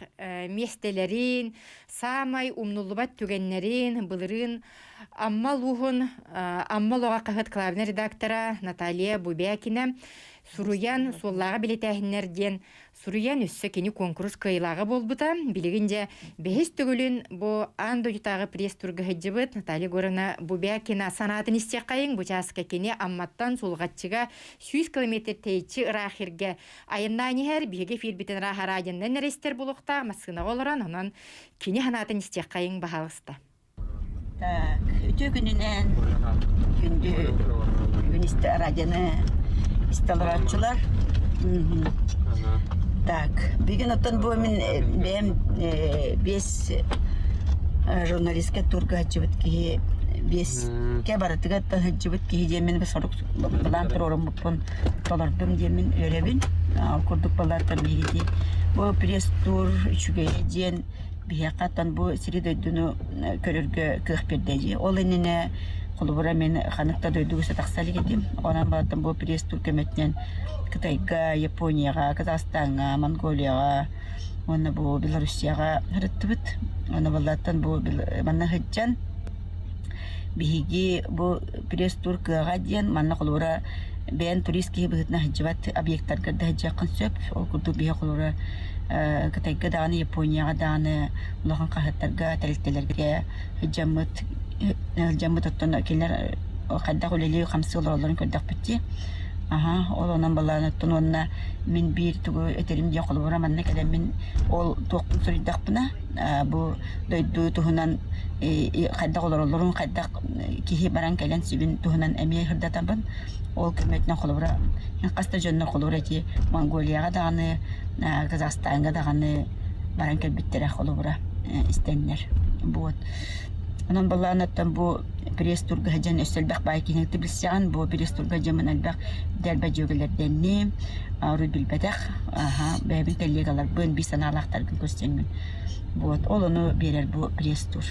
миэстэлэрин, саамай умнуллубат түгэннэрин былырыын Амма улууһун Амма олоҕо хаһыат главнай редактора Наталья Бубякина суруйан суоллааҕы билэтээһиннэр диэн суруйан өссө кини куонкурус кыайыылааҕа буолбута. Билигин дьэ бэһис төгүлүн бу аан дойдутааҕы пресс-турга сылдьыбыт Наталья Егоровна Бубякина санаатын истиэххэйиҥ. Бу чааска кини Амматтан Сулҕаччыга 100 километр тэйиччи ыраах сиргэ айаннаан иһэр. Биһиги эфирбитин ыраах араадьаннан эрэ истэр буолуохтаах массыынаҕа олорон, онон кини санаатын истиэххэйиҥ баһаалыста. Так, үтүө күнүнэн күндү бүгүн истэ радионы истэ олорооччулар. Так, бүгүн оттон бу мин бэйэм биэс журналистка турга сылдьыбыт киһи биэскэ барытыгар сылдьыбыт киһи диэммин сорук былаан туруоруммуппун толордум диэммин үөрэбин. Ол курдук балааттан биһиги бу пресс-тур үчүгэйэ диэн биһиэхэ оттон бу сири-дойдуну көрөргө кыах биэрдэ дии. Ол иннинэ холобура мин ханнык да дойдуга тахса илик этим. Онон барытын бу пресс-тур көмөтүнэн Кытайга, Японияҕа, Казахстаҥҥа, Монголияҕа уонна бу Белоруссияҕа сырыттыбыт. Уонна баллааттан бу манна сылдьан биһиги бу пресс-тур кыаҕа диэн манна холобура бэйэн турист киһи быһыытынан сылдьыбат объектарга да сылдьыаххын сөп. Ол курдук биһи холобура Кытайга даҕаны, Японияҕа даҕаны улахан хаһыаттарга, тэрилтэлэргэ сылдьаммыт, сылдьаммыт оттон кинилэр хайдах үлэлии-хамсыы олороллорун көрдөхпүт дии. Аһа, ол онон балаан оттон уонна мин биир тугу этэрим диэн холобура манна кэлэммин ол туохпун суруйдахпына бу дойду туһунан хайдах олороллорун, хайдах киһи баран кэлэн сүбүн туһунан эмиэ сырдатабын. Ол көмөтүнэн холобура хас да дьоннор холобура ити Монголияҕа даҕаны, Казахстаҥҥа даҕаны баран кэлбиттэрэ холобура истэннэр. Вот. Онон балаанаттан бу пресс-турга сылдьан өссө элбэх баай киһини билсэҕин. Бу пресс-турга дьоммун элбэх дэлбэ дьүөгэлэрдэнним. Ару билбэтэх, аха, бэйэбин коллегаларбын, биир санаалаахтаргын көрсөммүн. Вот, ол ону биэрэр бу пресс-тур.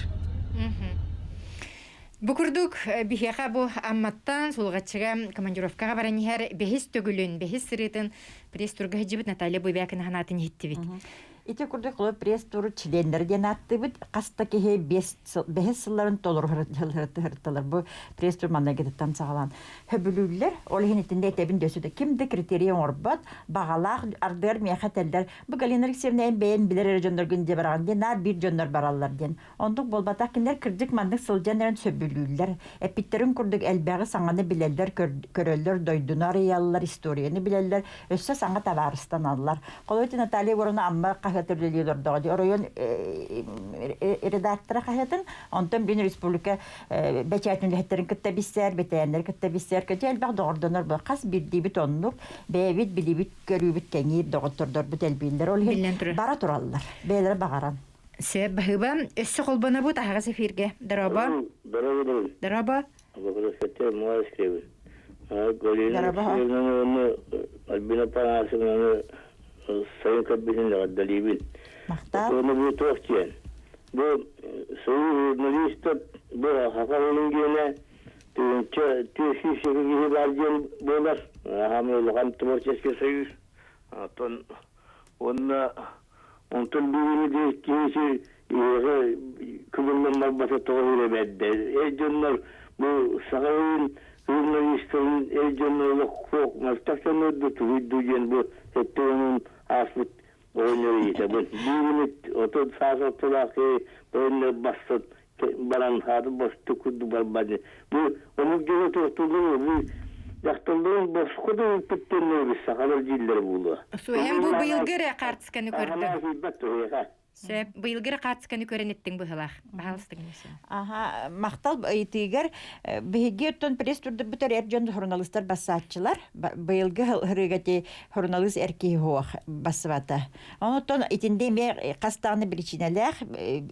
Бу курдук биһиэхэ бу Амматтан Сулҕаччыга командировкаҕа баран иһэр бэһис төгүлүн, бэһис сырыытын пресс-турга сылдьыбыт Наталья Буйбякина санаатын иһиттибит. Ити курдук холобур пресс-туру членнэрэ диэн ааттыыбыт. Хас да киһи бэһис сылларын толору сырыттылар. Бу пресс-тур манныгытыттан саҕалаан хөбүлүүллэр. Ол иһин итиннэ этэбин дөссө да ким да критерий оҥорбот, баҕалаах ардыгар миэхэ этэллэр. Бу Галина Алексеевна эн бэйэн билэр эрэ дьонноргун дии бараҕын диэн, наар биир дьоннор бараллар диэн. Оннук буолбатах кинилэр кырдьык маннык сылдьан эрэн сөбүлүүллэр. Эппиттэрин курдук элбэҕи саҥаны билэллэр, көрөллөр, дойдуну арыйаллар, историяны билэллэр, өссө саҥа табаарыстаналлар. Холобур, Наталья Егоровна Амма хаһыаты үлэлии олордоҕо дии, оройуон редактора хаһыатын, онтон бүтүн республика бэчээтин үлэһиттэрин кытта билсэр, бэтэрээннэри кытта билсэр, дьэ элбэх доҕордонор буолар. Хас биирдиибит оннук, бэйэбит билибит, көрүүбүт кэҥиир, доҕоттордорбут элбииллэр. Ол иһин бара тураллар, бэйэлэрэ баҕаран. Сөп, баһыыба. Өссө холбонобут аһаҕас эфиргэ. Дорообо. Дорообо. Дорообо. Вопросите Муаскевы. Галина Алексеевнаны Альбина Панасовнаны сайын көрбүтүн эҕэрдэлиибин. Махтал. Оны бу туох диэн. Бу союз журналистов бу хахалын диэнэ тыынча 400 киһи бар диэн буолар. Аһамы улахан творческий союз. Оттон уонна онтон бүгүнү киһи үөҕэ кыбыллан барбата тоҕо үрэбэрдэ. Эр дьоннор бу саха журналистарын эр дьоннор олох суох мастах дьоннор тугуй дуу диэн бу сэттэ уонун ааспыт оҕонньор ыйытабын. Бүгүнү отут саас ортолоох киһи оҕонньор бассат баран хааты босту курдук барбады. Бу омук дьоно туохтууллар бу дьахталларын босхо да ыыппыттан сахалар дииллэр буолуо. Суэм бу быйылгы эрэ хаартысканы көрдүм. Аһымаах туһуйаха. Сөп, быйылгы эрэ хаартысканы көрөн иттиҥ быһылаах. Баһаалыстыҥ Аха, махтал ыйытыыгар биһиги оттон пресс-турдарбытар эр дьон журналистар бассааччылар. Быйылгы хырыыга ти журналист эр киһи суох бассыбата. Онтон итинде эмиэ хас даҕаны биричиинэлээх,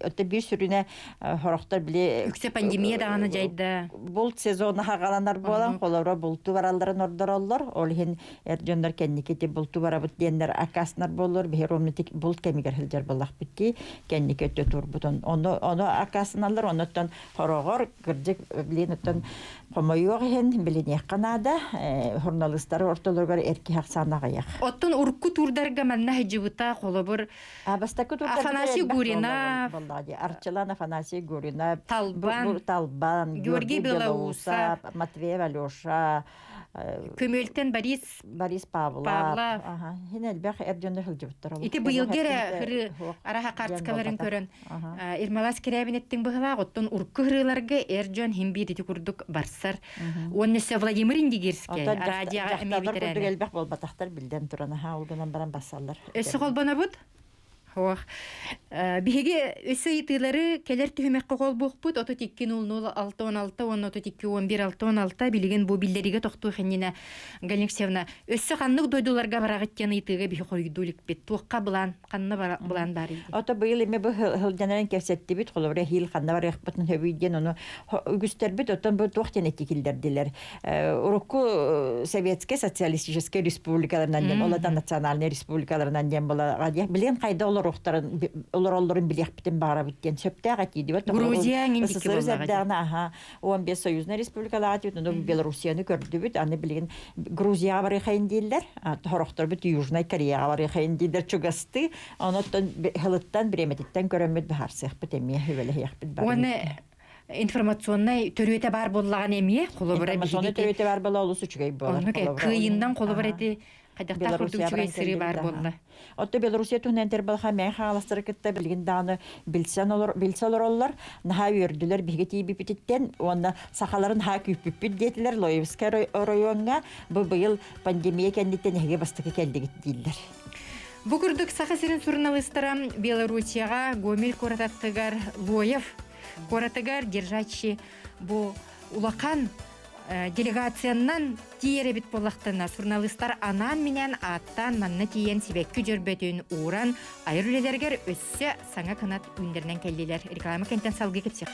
өттө биир сүрүнэ хорохтор били Үксэ пандемия даҕаны дьайда. Булт сезона хагаланар буолан, холоро булту баралларын ордороллор. Ол иһин эр дьоннор кэнники ити булту барабыт диэннэр аккааснар буоллар, биһи ровно булт кэмигэр сылдьар буоллахпыт дии, кэнники өттө турбутун. Ону ону аккаастаналлар, онуттан хороҕор кырдьык билин оттон Хомойуох иһин, билиниэххэ наада, журналистар ортолоругар эр киһи ахсаана аҕыйах. Оттон урукку туурдарга манна сылдьыбыта, холобур, Бастакы туурдарга Афанасий Гуринов, Арчылан Афанасий Гуринов, Талбан, Талбан, Георгий Белоусов, Матвеев Алеша, Көмөлтөн Борис Борис Павлов. Павлов. Хин элбэх эр дьонно сылдьыбыттар. Ити быйылгы эрэ хыры араха карточкаларын көрөн Ирмалас кирээбин эттиҥ быһылаах, оттон урукку хырыыларга эр дьон хин биир ити курдук барсар. Уонна өссө Владимир Индигирскэй радиоҕа эмиэ курдук элбэх буолбатахтар билден туран аха ол гынан баран бассаллар. Өссө холбонобут? Хоох. Биһиги өссө ыйытыылары кэлэр түһүмэххэ холбуохпут 32 00 616 уонна 32 11 616 билигин бу биллэриигэ тохтуох иннинэ Галина Алексеевна өссө ханнык дойдуларга бараҕыт диэн ыйытыыга биһи хоруйдуу иликпит. Туохха былаан ханна былаан баар Ото быйыл эми бу сылдьанарын кэпсэттибит, холобура эһиил ханна барыахпытын сөбүй диэн ону үгүстэрбит оттон бу туох диэн этии киллэрдилэр. Урукку Советскай социалистическай республикаларынан диэн, ол это национальный республикаларынан диэн була билин хайда олоруохтарын олороллорун билиэхпитин баҕарабыт диэн сөптөөх этии дибет. Грузия СССР эрдэҕинэ аха 15 союзная республикалаах этибит, ону Белоруссияны көрдүбүт, аны билигин Грузияҕа барыахайын дииллэр, хорохторбут Южнай Кореяҕа барыахайын дииллэр чугастыы. Онуттан хылыттан бириэмэтиттэн көрөммүт быһаарсыахпыт эмиэ үбэлэһиэхпит бар. Уонна информационнай төрүөтэ баар буоллаҕына эмиэ холобура информационнай төрүөтэ баар буолла олус үчүгэй буолар. Оннук кыайыннан холобура ити хайдахтаах курдук үчүгэй сырыы баар буолла. Отто Белоруссия туһунан этэр балха мээн хааластары кытта билигин даҕаны билсэн олор билсе олороллор. Наһаа үөрдүлэр биһиги тиийбиппититтэн уонна сахаларын наһаа күүппүппүт диэтилэр Лоевскай оройуоҥҥа бу быйыл пандемия кэнниттэн эһиги бастакы кэллигит дииллэр. Бу курдук Саха сирин суруналыыстара Белоруссияҕа Гомель куорат аттыгар Лоев куоратыгар держачи бу улахан делегациянан тиийэр эбит буоллахтана суруналыыстар анаан-минээн ааттаан манна тиийэн сибэкки дьөрбөтүн ууран айар үлэлэригэр өссө саҥа кынат үүннэринэн кэллилэр. Реклама кэнтэн салгыы кэпсиэх.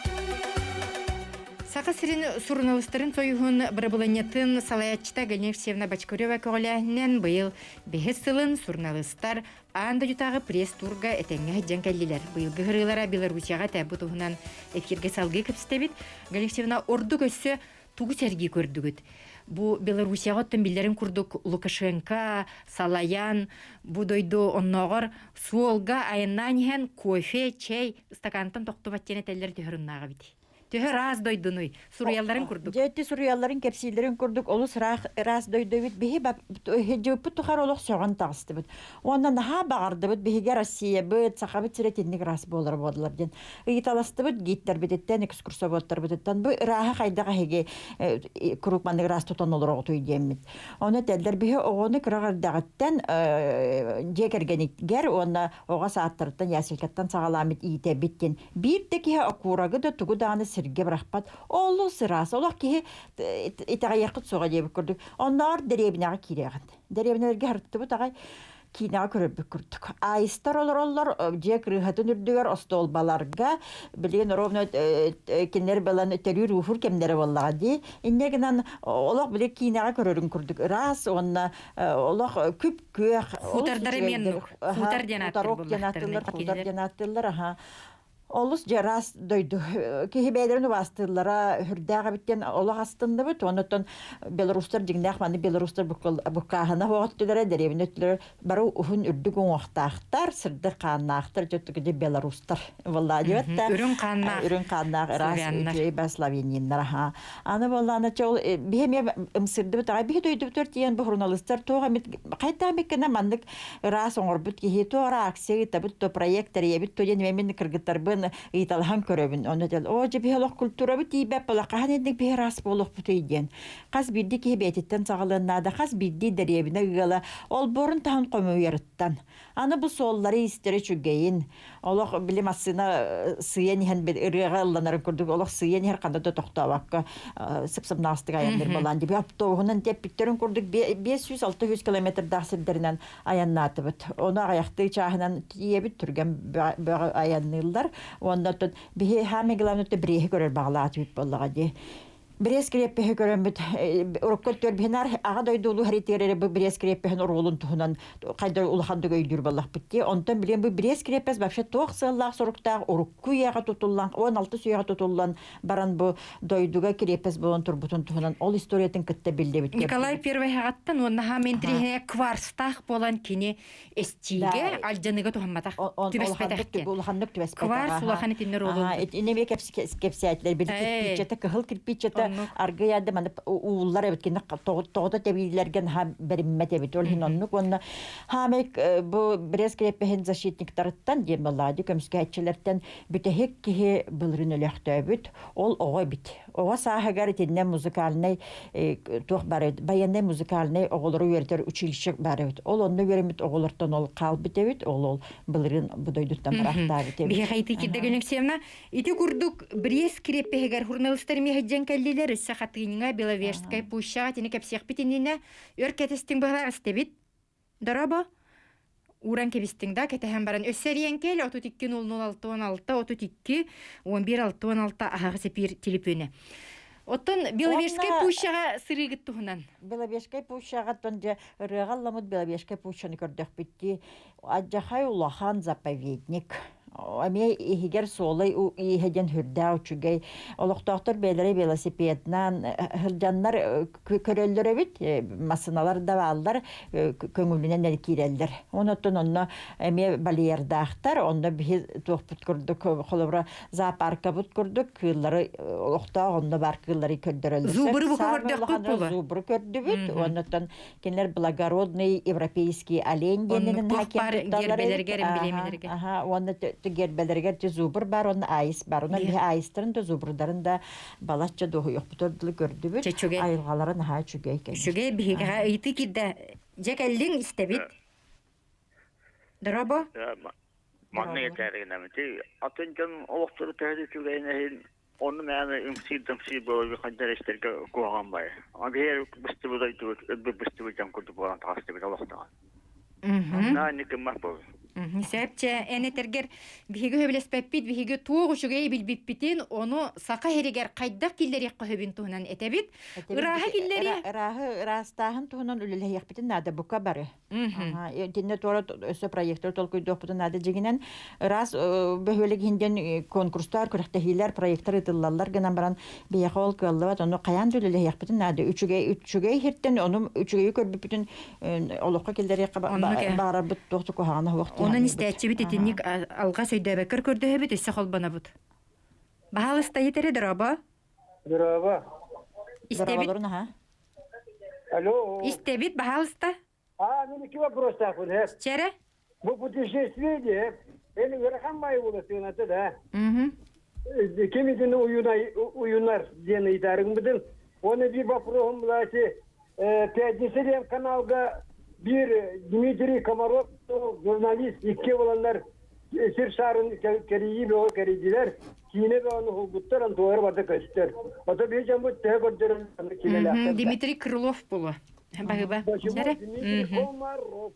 Саха сирин суруналыыстарын союһун бырабылыанньатын салайааччыта Галина Алексеевна Бочкарева көҕүлээһинэн быйыл Бэһис сылын суруналыыстар аан дойдутааҕы пресс-турга этэҥҥэ сылдьан кэллилэр. Быйылгы ыһырыылара Белоруссияҕа этэ. Бу туһунан эфиргэ салгыы кэпсэтэбит. Галина Алексеевна, ордук өссө тугу сэргии көрдүгүт? Бу Белоруссияҕа оттон биллэрин курдук Лукашенко салайан бу дойду оннооҕор суолга айаннаан иһэн кофе, чэй ыстакаантан тохтубат диэн этэллэр төһөрүннааҕа эбит. Төһө ыраас дойдунуй? Суруйалларын курдук. Дьэ, ити суруйалларын кэпсииллэрин курдук олус ыраах ыраас дойду эбит. Биһи дьыппыт тухары олох сөҕөн таҕыстыбыт. Уонна наһаа баҕардыбыт биһиги Россиябыт, Сахабыт сирэ итинник ыраас буолар буоллар диэн. Ыйыталастыбыт гидтэрбититтэн, экскурсоводтарбытыттан бу ырааһы хайдах эһиги куруук маннык ыраас тутан олороҕутуй диэммит. Ону этэллэр биһи оҕону кыра эрдэҕиттэн дьиэ кэргэнигэр уонна оҕо сааттарыттан яселькаттан саҕалааммыт иитэбит диэн Биир да киһи окуурагы да тугу даҕаны сиргэ бырахпат. Олус ыраас. Олох киһи итэҕэйиэххит суоҕа диэбит курдук. Оннооҕор дэриэбинэҕэ киириэҕин. Дэриэбинэлэргэ һырыттыбыт аҕай киинэҕэ көрөрбүт курдук. Аистар олороллор дьиэ кырыыһатын үрдүгэр остуолбаларга билигин ровно кинилэр балан төрүүр-ууһуур кэмнэрэ буоллаҕа дии. Инньэ гынан олох били киинэҕэ көрөрүн курдук ыраас уонна олох күп-күөх Хутардары мен хутар диэн ааттыыллар, хутар диэн ааттыыллар, аха. Олус дьараас дойду. Киһи бэйэлэрин убаастыыллара үрдээх эбиттэн олох астынныбыт. Оннуттан белорустар дьиҥнээх маннык белорустар буккааһына хоҕоттулара, дэриэбинэ өттүлэрэ бары уһун үрдүк уҥуохтаахтар, сырдык хааннаахтар, дьэ белорустар буоллаа диэбэт да. Үрүҥ хааннаах. Үрүҥ хааннаах ыраас үчүгэй ба словениннар аха. Аны буоллаана чэ ол биһи эмиэ ымсырдыбыт аҕай биһи дойдубутугар тиийэн бу журналистар туох эмит хайдах эмиккинэ маннык ыраас оҥорбут киһи туох эрэ акция ыытабыт то проект тэрийэбит то диэн мин кыргыттарбын ыйыталаһан көрөбүн. Ону этэл оо дьэ биһи олох культурабыт тиийбэт буола хаһан инник биһи ыраас буолуохпутуй диэн. Хас биирдии киһи бэйэтиттэн саҕалыан наада хас биирдии дэриэбинэ ыала олбуорун таһын хомуйарыттан. Аны бу суоллары истэрэ үчүгэйин. Олох били массыына сыйан иһэн ырыаҕа ылланарын курдук олох сыйан иһэр ханна да тохтообокко сып-сымнаҕастык айанныыр буолан дии. Автобуһунан тэппиттерин курдук 500-600 километрдаах сирдэринэн айаннаатыбыт. Ону аҕыйахтыы чааһынан тиийэбит түргэн бөҕө айанныыллар. Уонна биһи хаамай главное бриэһи көрөр баҕалаатыбыт буоллаҕа дии. Брест креппеһи көрөммүт урукку өттүгэр аҕа дойду улуу эрэ бу Брест креппеһин оруолун туһунан хайда улаханнык өйдүүр буоллахпыт дии. Онтон билигин бу Брест креппес вообще туох сыаллаах соруктаах урукку үйэҕэ тутуллан 16 үйэҕэ тутуллан баран бу дойдуга креппес буолан турбутун туһунан ол историятын кытта биллибит. Николай Первый хаҕаттан уонна хаам интриһине кварстаах буолан кини эстиигэ алдьаныга туһамматах түбэспэтэх улаханнык түбэспэтэх кварц улахан итиннэр оолун инеме кэпсээтилэр били кирпииччэтэ кыһыл кирпииччэтэ аргыйаады маны ууллар эбит кини тоҕото тэбиилэргэ наһаа бэриммэт эбит ол иһин оннук уонна хаамай бу Брест креппеһин защитниктарыттан диэн баллади көмүскээччилэртэн бүтэһик киһи былырын өлөхтөөбүт ол оҕо эбит Оҕо сааһыгар итиннэ музыкальнай туох баар эбит, байыаннай музыкальнай оҕолору үөрэтэр училище баар эбит. Ол онно үөрэммит оҕолортон ол хаалбыт эбит, ол ол былырыын бу дойдуттан бараахтаабыт эбит. Биһиэхэ ити кирдэгин Алексеевна, ити курдук Брест креппеһигэр журналистар эмиэ кэллилэр, өссө Хатыыньҥа, Беловежскай пущаҕа итини кэпсиэхпит иннинэ өр кэтэстиҥ быһалаах истэбит. Дорообо. Ууран кэбистиҥ да, кэтэһэн баран өссө эрийэн кэл 32 00 66 32 11 66 аһаҕас эпиир телепүөнэ. Оттон Беловежскай пущаҕа сырыыгыт туһунан. Беловежскай пущаҕа оттон дьэ ырыаҕа ылламмыт Беловежскай пущаны көрдөхпүт дии. Адьахай улахан заповедник. Эмиэ иһигэр суолай ииһэ диэн сүрдээх үчүгэй. Олохтоохтор бэйэлэрэ велосипедынан сылдьаннар көрөллөр эбит, массыыналар да бааллар, көҥүлүнэн эрэ киирэллэр. Онон онно эмиэ вольердаахтар, онно биһи туохпут курдук, холобура, зоопаркабыт курдук кыыллары олохтоох онно баар кыыллары көрдөрөллөр. Зубры бука көрдөхпүт буолуо. Зубры көрдүбүт, оннуттан Кинилэр благородный европейский олень диэнинэн гербелэргэр эмблемэлэргэ. Аха, уонна гербелэригэр ти зубр бар, уонна аис бар. Онон биһи аистарын да зубрдарын да балачча дуоһуйохпутугар дылы көрдүбүт. Айылҕалара наһаа үчүгэй кэллэ. Үчүгэй биһигэҕэ ыйытыы киирдэ. Дьэ кэллиҥ истэбит. Дорообо. Манна этээригинэмити атын дьон олохтору төһө үчүгэйин иһин Онну мээнэ ымсыыр-дымсыыр буолар хайдар истэргэ куһаҕан бай. Биһиэр быстыбыт дойдубут өлбүт быстыбыт дьон курдук буолан таҕыстыбыт олохтоон. Наа никыммат буолар. Сөп, эн этэргэр биһиги сөбүлэспэппит, биһиги туох үчүгэй билбиппитин, ону саха иһигэр хайдах киллэриэххэ сөбүн туһунан этэбит. Ырааһы киллэриэ. Ырааһы ыраастааһын туһунан үлэлэһиэхпитин наада бука бары. Итиннэ туора өссө проектор толкуйдуохпутун наада дьиҥинэн ыраас бөһүөлэг иһин конкурстар, күрэхтэһиилэр, проектор ыытыллаллар гынан баран биһиэхэ ол кыаллыбат, ону хайаан да үлэлэһиэхпитин наада. Үчүгэй үчүгэй иһиттэн ону үчүгэйи көрбүппүтүн олоххо киллэриэххэ баарарбыт туох да куһаҕана суох дии Онон истээччибит итинник алҕас өйдөөбөккөр көрдөһөбүт, өссө холбонобут. Баһаалыста итэри дорообо. Дорообо. Истэбит. Алло. Истэбит, баһаалыста. А, мен iki вопростаахпын, э. Чэрэ. Бу путешествие де, эн ыарахан бай буола сыаната да. Ким итини уйунар диэн ыйытаарыҥ Оны bir вопросум булаачы. Пятница диэн каналга bir Дмитрий Комаров журналист икки боланнар сир шарын кэрийии бөҕө кэрийдилэр. Киинэ бөҕөнү уһулбуттар, антугар барда көстөр. Ото биир дьоммут төһө көрдөрөн килэлээхтэр. Дмитрий Крылов буолуо. Баһыба. Дмитрий Комаров.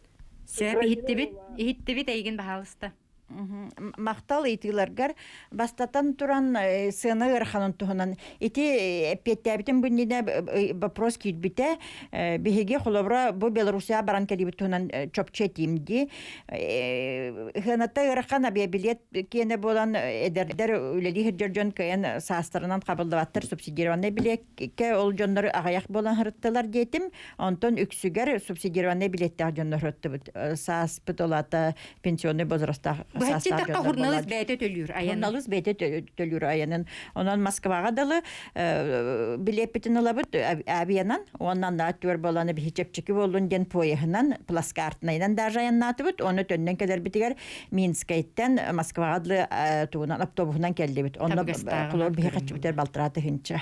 Сөп иһиттибит. Иһиттибит эйигин баһаалыста. Махтал ыйытыыларгар бастатан туран сыана ыараханын туһунан ити эппиэттээбитим бүннүнэ вопрос киирбитэ. Биһиги холобура бу Белоруссия баран кэлибит туһунан чопчу этиим дии. Ыһыаната ыарахан авиабилет киэнэ буолан эдэрдэр үлэлии сылдьар дьон кыайан саастарынан хабыллыбаттар субсидированный билиэккэ ол дьоннору аҕыйах буолан сырыттылар диэтим. Онтон үксүгэр субсидированный билиэттээх дьоннор сырыттыбыт. Сааспыт олата пенсионный возрастаах саастаах дьоннор журналист бэйэтэ төлүүр айанын. Журналист бэйэтэ төлүүр айанын. Онон Москваҕа дылы билиэппитин ылабыт авианан уонна аннаа түөр буоланы биһи чэпчэки буоллун диэн поеһынан плацкартнайынан даже айаннаатыбыт. Оны төннөн кэлэрбитигэр Минскэйтэн Москваҕа дылы тугунан автобуһунан кэллибит. Онно холобур биһи хаччыбытыр балтараа тыһынча.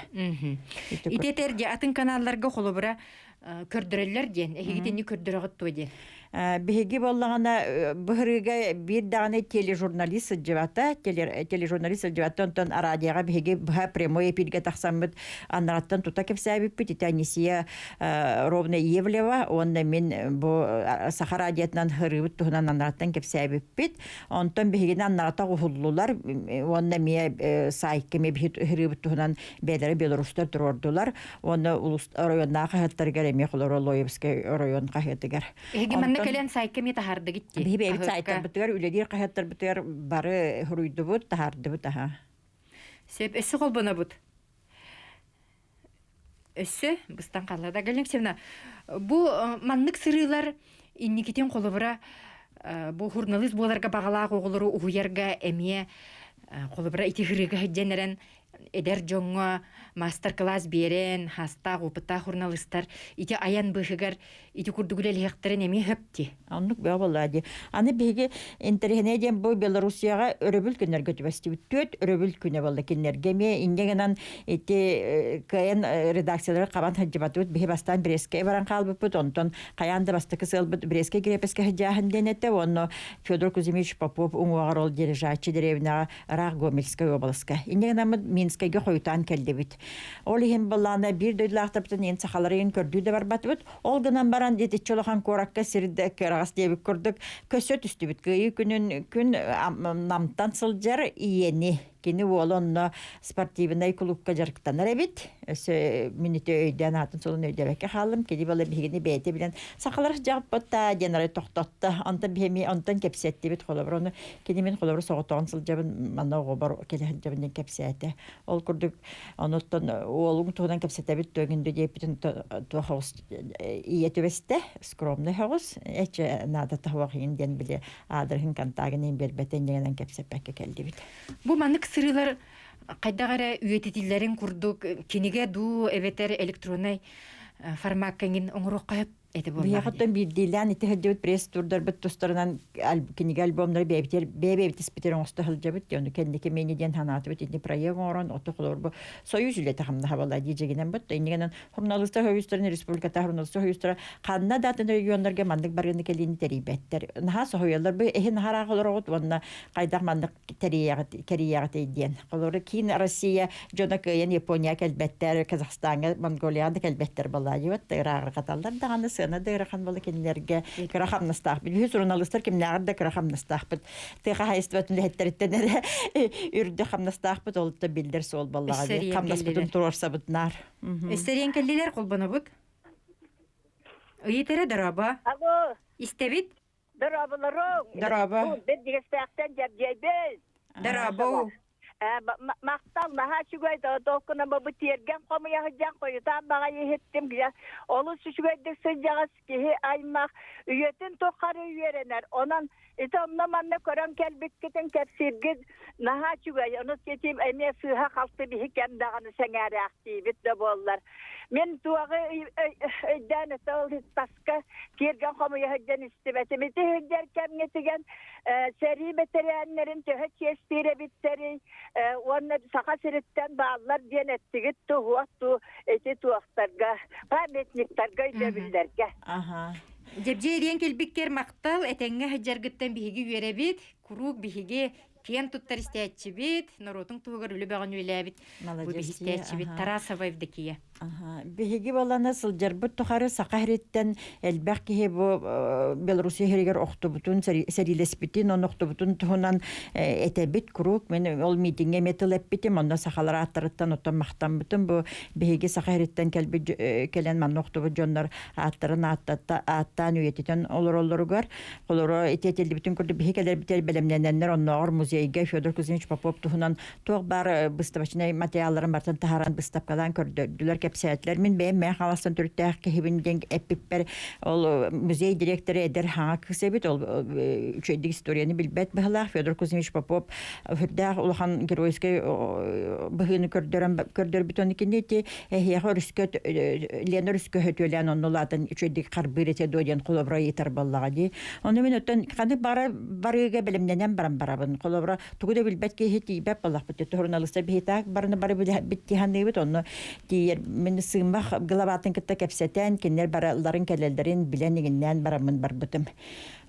Ити этэр атын каналларга холобура көрдөрөллөр диэн эһигитинни көрдөрөҕүт туо диэн. Биһиги буоллаҕына быһырыыга биир даҕаны тележурналист сылдьыбата, тележурналист сылдьыбата, онтон радиоҕа биһиги быһа прямой эфиргэ тахсаммыт анараттан тута кэпсээбиппит. Ити Анисия Ровна Иевлева уонна мин бу Саха радиотынан һырыыбыт туһунан анараттан кэпсээбиппит. Онтон биһигини анарата уһуллулар уонна эмиэ сайтка эмиэ биһи һырыыбыт туһунан бэйэлэрэ белорустар туруордулар. Уонна улус оройуоннаах хаһыаттарыгар эмиэ холоро Лоевскай оройуон хаһыатыгар. Эһиги манна кэлэн сайтка эмиэ таһаардыгыт дии. Биһи бэйэбит сайтарбытыгар үлэлиир хаһыаттарбытыгар бары суруйдубут, таһаардыбыт аха. Сөп, өссө холбонобут. Өссө быстан хаалла да Галина Алексеевна, бу маннык сырыылар инникитин холобура бу журналист буоларга баҕалаах оҕолору уһуйарга эмиэ холобура ити ырыыга сылдьан эрэн эдэр дьоҥҥо маастар-кылаас биэрэн, хаастаах, опыттаах журналистар ити айан быыһыгар ити курдук үлэлиэхтэрин эмиэ сөп дии. Оннук бөҕө буоллаа дии. Аны биһиги интэриэһинэй диэн бу Белоруссияҕа өрөбүл күннэргэ түбэстибит. Түөрт өрөбүл күнэ буолла кинилэргэ эмиэ инньэ гынан ити кыайан редакциялары хабан сылдьыбатыбыт. Биһи бастаан Бресткэ баран хаалбыппыт. Онтон хайаан да бастакы сыалбыт Бресткэй крепостька сылдьааһын диэн этэ. Уонна Федор Кузьмич Попов уҥуоҕар ол Дережачи дэриэбинэҕэ ыраах Гомельскай уобаласка. Инньэ гынаммыт Минскэйгэ хойутаан кэллибит. Ол иһин былаана биир дойдулаахтарбытын иһин сахалары көрдүү да барбатыбыт. Ол гынан баран итиччэ улахан куоракка сирдэ кыараҕас диэбит курдук көсө түстүбүт. Кыайыы күнүн күн Намтан сылдьар ийэни кини уола онно спортивнай клубка дьарыктанар эбит. Өссө мүнүтэ өйдөөн аатын солун өйдөөбөккө хааллым. Кини бала биһигини бэйэтэ билэн сахалар дьаҕыппыт диэн арай тохтотто. Онтон биһими онтон кэпсэттибит холобур ону кини мин холобур соҕотоҕун сылдьабын манна оҕобор кэлэ сылдьабын диэн кэпсээтэ. Ол курдук онуттан уолуҥ туһунан кэпсэтэбит туогин диэппитин туох оҕус ийэ түбэстэ скромный оҕус эче наада таһуох иин диэн били аадырыһын контагын биэрбэтин диэнэн кэпсэппэккэ кэллибит. Бу маннык сырыылар хайдах эрэ үйэтитиллэрин курдук кинигэ дуу эбэтэр электроннай формакка иҥин оҥоруохха сөп эти буоллаҕа. Биһиэхэттэн биирдиилээн ити сылдьыбыт пресс-турдарбыт тустарынан кинигэ альбомнары бэйэбитигэр бэйэ-бэйэбитиспитигэр оҥосто сылдьабыт. Ону кэнники мини диэн санаатыбыт итини проект оҥорон оту холобур бу союз үлэтэ хамнаһа буолла дии дьигинэн бут. Иннигэнэн журналистар союзтарын республиката журналистар союзтара ханна да атын регионнарга маннык барыыны кэлиини тэрийбэттэр. Наһаа соһуйаллар бу эһи наһаа олороҕут уонна хайдах маннык тэрийэҕитий диэн. Холобура киин Россия дьоно кыайан Япония кэлбэттэр, Казахстаҥҥа, Монголияҕа да кэлбэттэр балаайыбат, ырааҕырҕаталлар даҕаны. сыана да ыарахан буола кинилэргэ кыра хамнастаахпыт. Биһи суруналыыстар кимнээҕэр да кыра хамнастаахпыт. Тыа хаһаайыстыбатын үлэһиттэриттэн эрэ үрдүк хамнастаахпыт, ол да биллэр суол буоллаҕа дии. Хамнаспытын туруорсабыт наар. Эстериэн кэллилэр холбонобут. Ыйыт эрэ дорообо. Алло. Истэбит. Дорооболоруҥ. Дорообо. Бэрдигэстээхтэн Дьэбдьиэйбин. Дорообо. Махтал наһаа үчүгэй толкуна бу тиэргэн хомуйа сылдьан хойутаан баҕайы иһиттим олус үчүгэйдик сылдьаҕас киһи аймах үйэтин тухары үөрэнэр онон ити онно манна көрөн кэлбиккитин кэпсииргит наһаа үчүгэй ону тетим эмиэ сыыһа халты биһи кэм даҕаны сэҥээрээхтиибит да буоллар мин туоҕы өйдөөн этэ ол таска тиэргэн хомуйа сылдьан истибэтим ити сылдьар кэмҥитигэн сэрии бэтэрээннэрин төһө чиэстиир эбиттэрий уонна Саха сириттэн бааллар диэн эттигит ту ту ити туохтарга памятниктарга өйдөбүллэргэ. Дьэбдьиэ диэн кэлбиккэр махтал, этэҥҥэ сылдьаргыттан биһиги үөрэбит, куруук биһиги киэн туттар истээччибит, норуотуҥ туһугар үлэ бөҕөнү үлэлээбит бу биһистээччибит Тарасова Евдокия. Биһиги баланы сылдьарбыт тухары Саха сириттэн элбэх киһи бу Белоруссия сиригэр охтубутун, сэриилэспитин, онно охтубутун туһунан этэбит куруук. Мин ол миитиҥҥэ эмиэ тыл эппитим, онно сахалар ааттарыттан оттон махтаммытым. Бу биһиги Саха сириттэн кэлбит кэлэн манна охтубут дьоннор ааттарын ааттаан үйэтитэн олороллоругар Холоро ити этиллибитин курдук биһи кэлэрбитигэр бэлэмнэнэннэр оннооҕор музейга Федор Кузьмич Попов туһунан туох баар быставочнай материалларын барытын таһааран быыстапкалаан көрдөрдүлэр, кэпсээтилэр. Мин бэйэм Мэҥэ Хаҥаластан төрүттээх киһибин диэн эппиппэр ол музей директора эдэр хаҥа кыыс эбит, ол үчүгэйдик историяны билбэт быһылаах Федор Кузьмич Попов сүрдээх улахан геройскай быһыыны көрдөрөн көрдөрбүт оны кини ити эһиэхэ өрүскэ Лена өрүскэ өтүөлээн онно улаатан үчүгэйдик харбыыр этэ дуо диэн холобура ыйытар буоллаҕа дии. Ону мин оттон ханнык бары барыыга бэлэмнэнэн баран барабын. Холобура тугу да билбэт киһи тиийбэт буоллахпыт. Журналистар биһитаак барыны бары билбит тиһаныыбыт. Онно тиийэр мин сыымах главатын кытта кэпсэтэн кинилэр баралларын кэлэллэрин билэн игиннээн бараммын барбытым.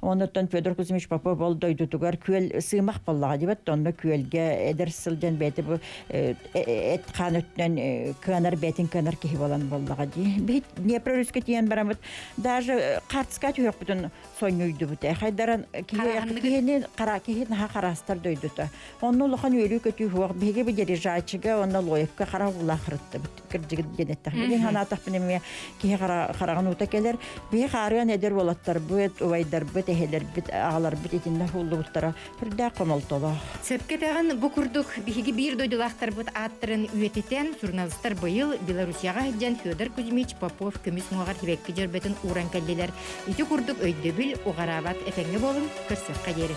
Онуттан Федор Кузьмич Попов ол дойдутугар күөл сыымах буоллаҕа диэбэт, онно күөлгэ эдэр сылдьан бэйэтэ бу эт хаан өттүнэн кыанар бэйэтин кыанар киһи буолан буоллаҕа дии. Биһи Днепр өрүскэ тиийэн бараммыт даже хартыска түһүөхпүтүн сонньуйдубут. Хайдаран киһини қара киһи наһаа хараастар дойдута. Онно улахан үөрүү-көтүү суох. Биһиги бу Дережачига уонна Лоевка хара уулаах ырыттыбыт. Кырдьыгыт диэн эттэхпинэ. Мин санаатахпына эмиэ киһи хараҕын уута кэлэр. Биһи хаарыан эдэр уолаттарбыт, убайдарбыт, эһэлэрбит, аҕаларбыт итиннэ уһуллубуттара сүрдээх хомолтолоох. Сөпкө этэҕин, бу курдук биһиги биир дойдулаахтарбыт ааттарын үйэтитэн, суруналыыстар быйыл Белоруссияҕа сылдьан Федор Кузьмич Попов көмүс уҥуоҕар сибэкки дьөрбөтүн ууран кэллилэр. Ити курдук өйдөбүл уҕараабат этэҥҥэ буолуҥ, көрсүөххэ диэри.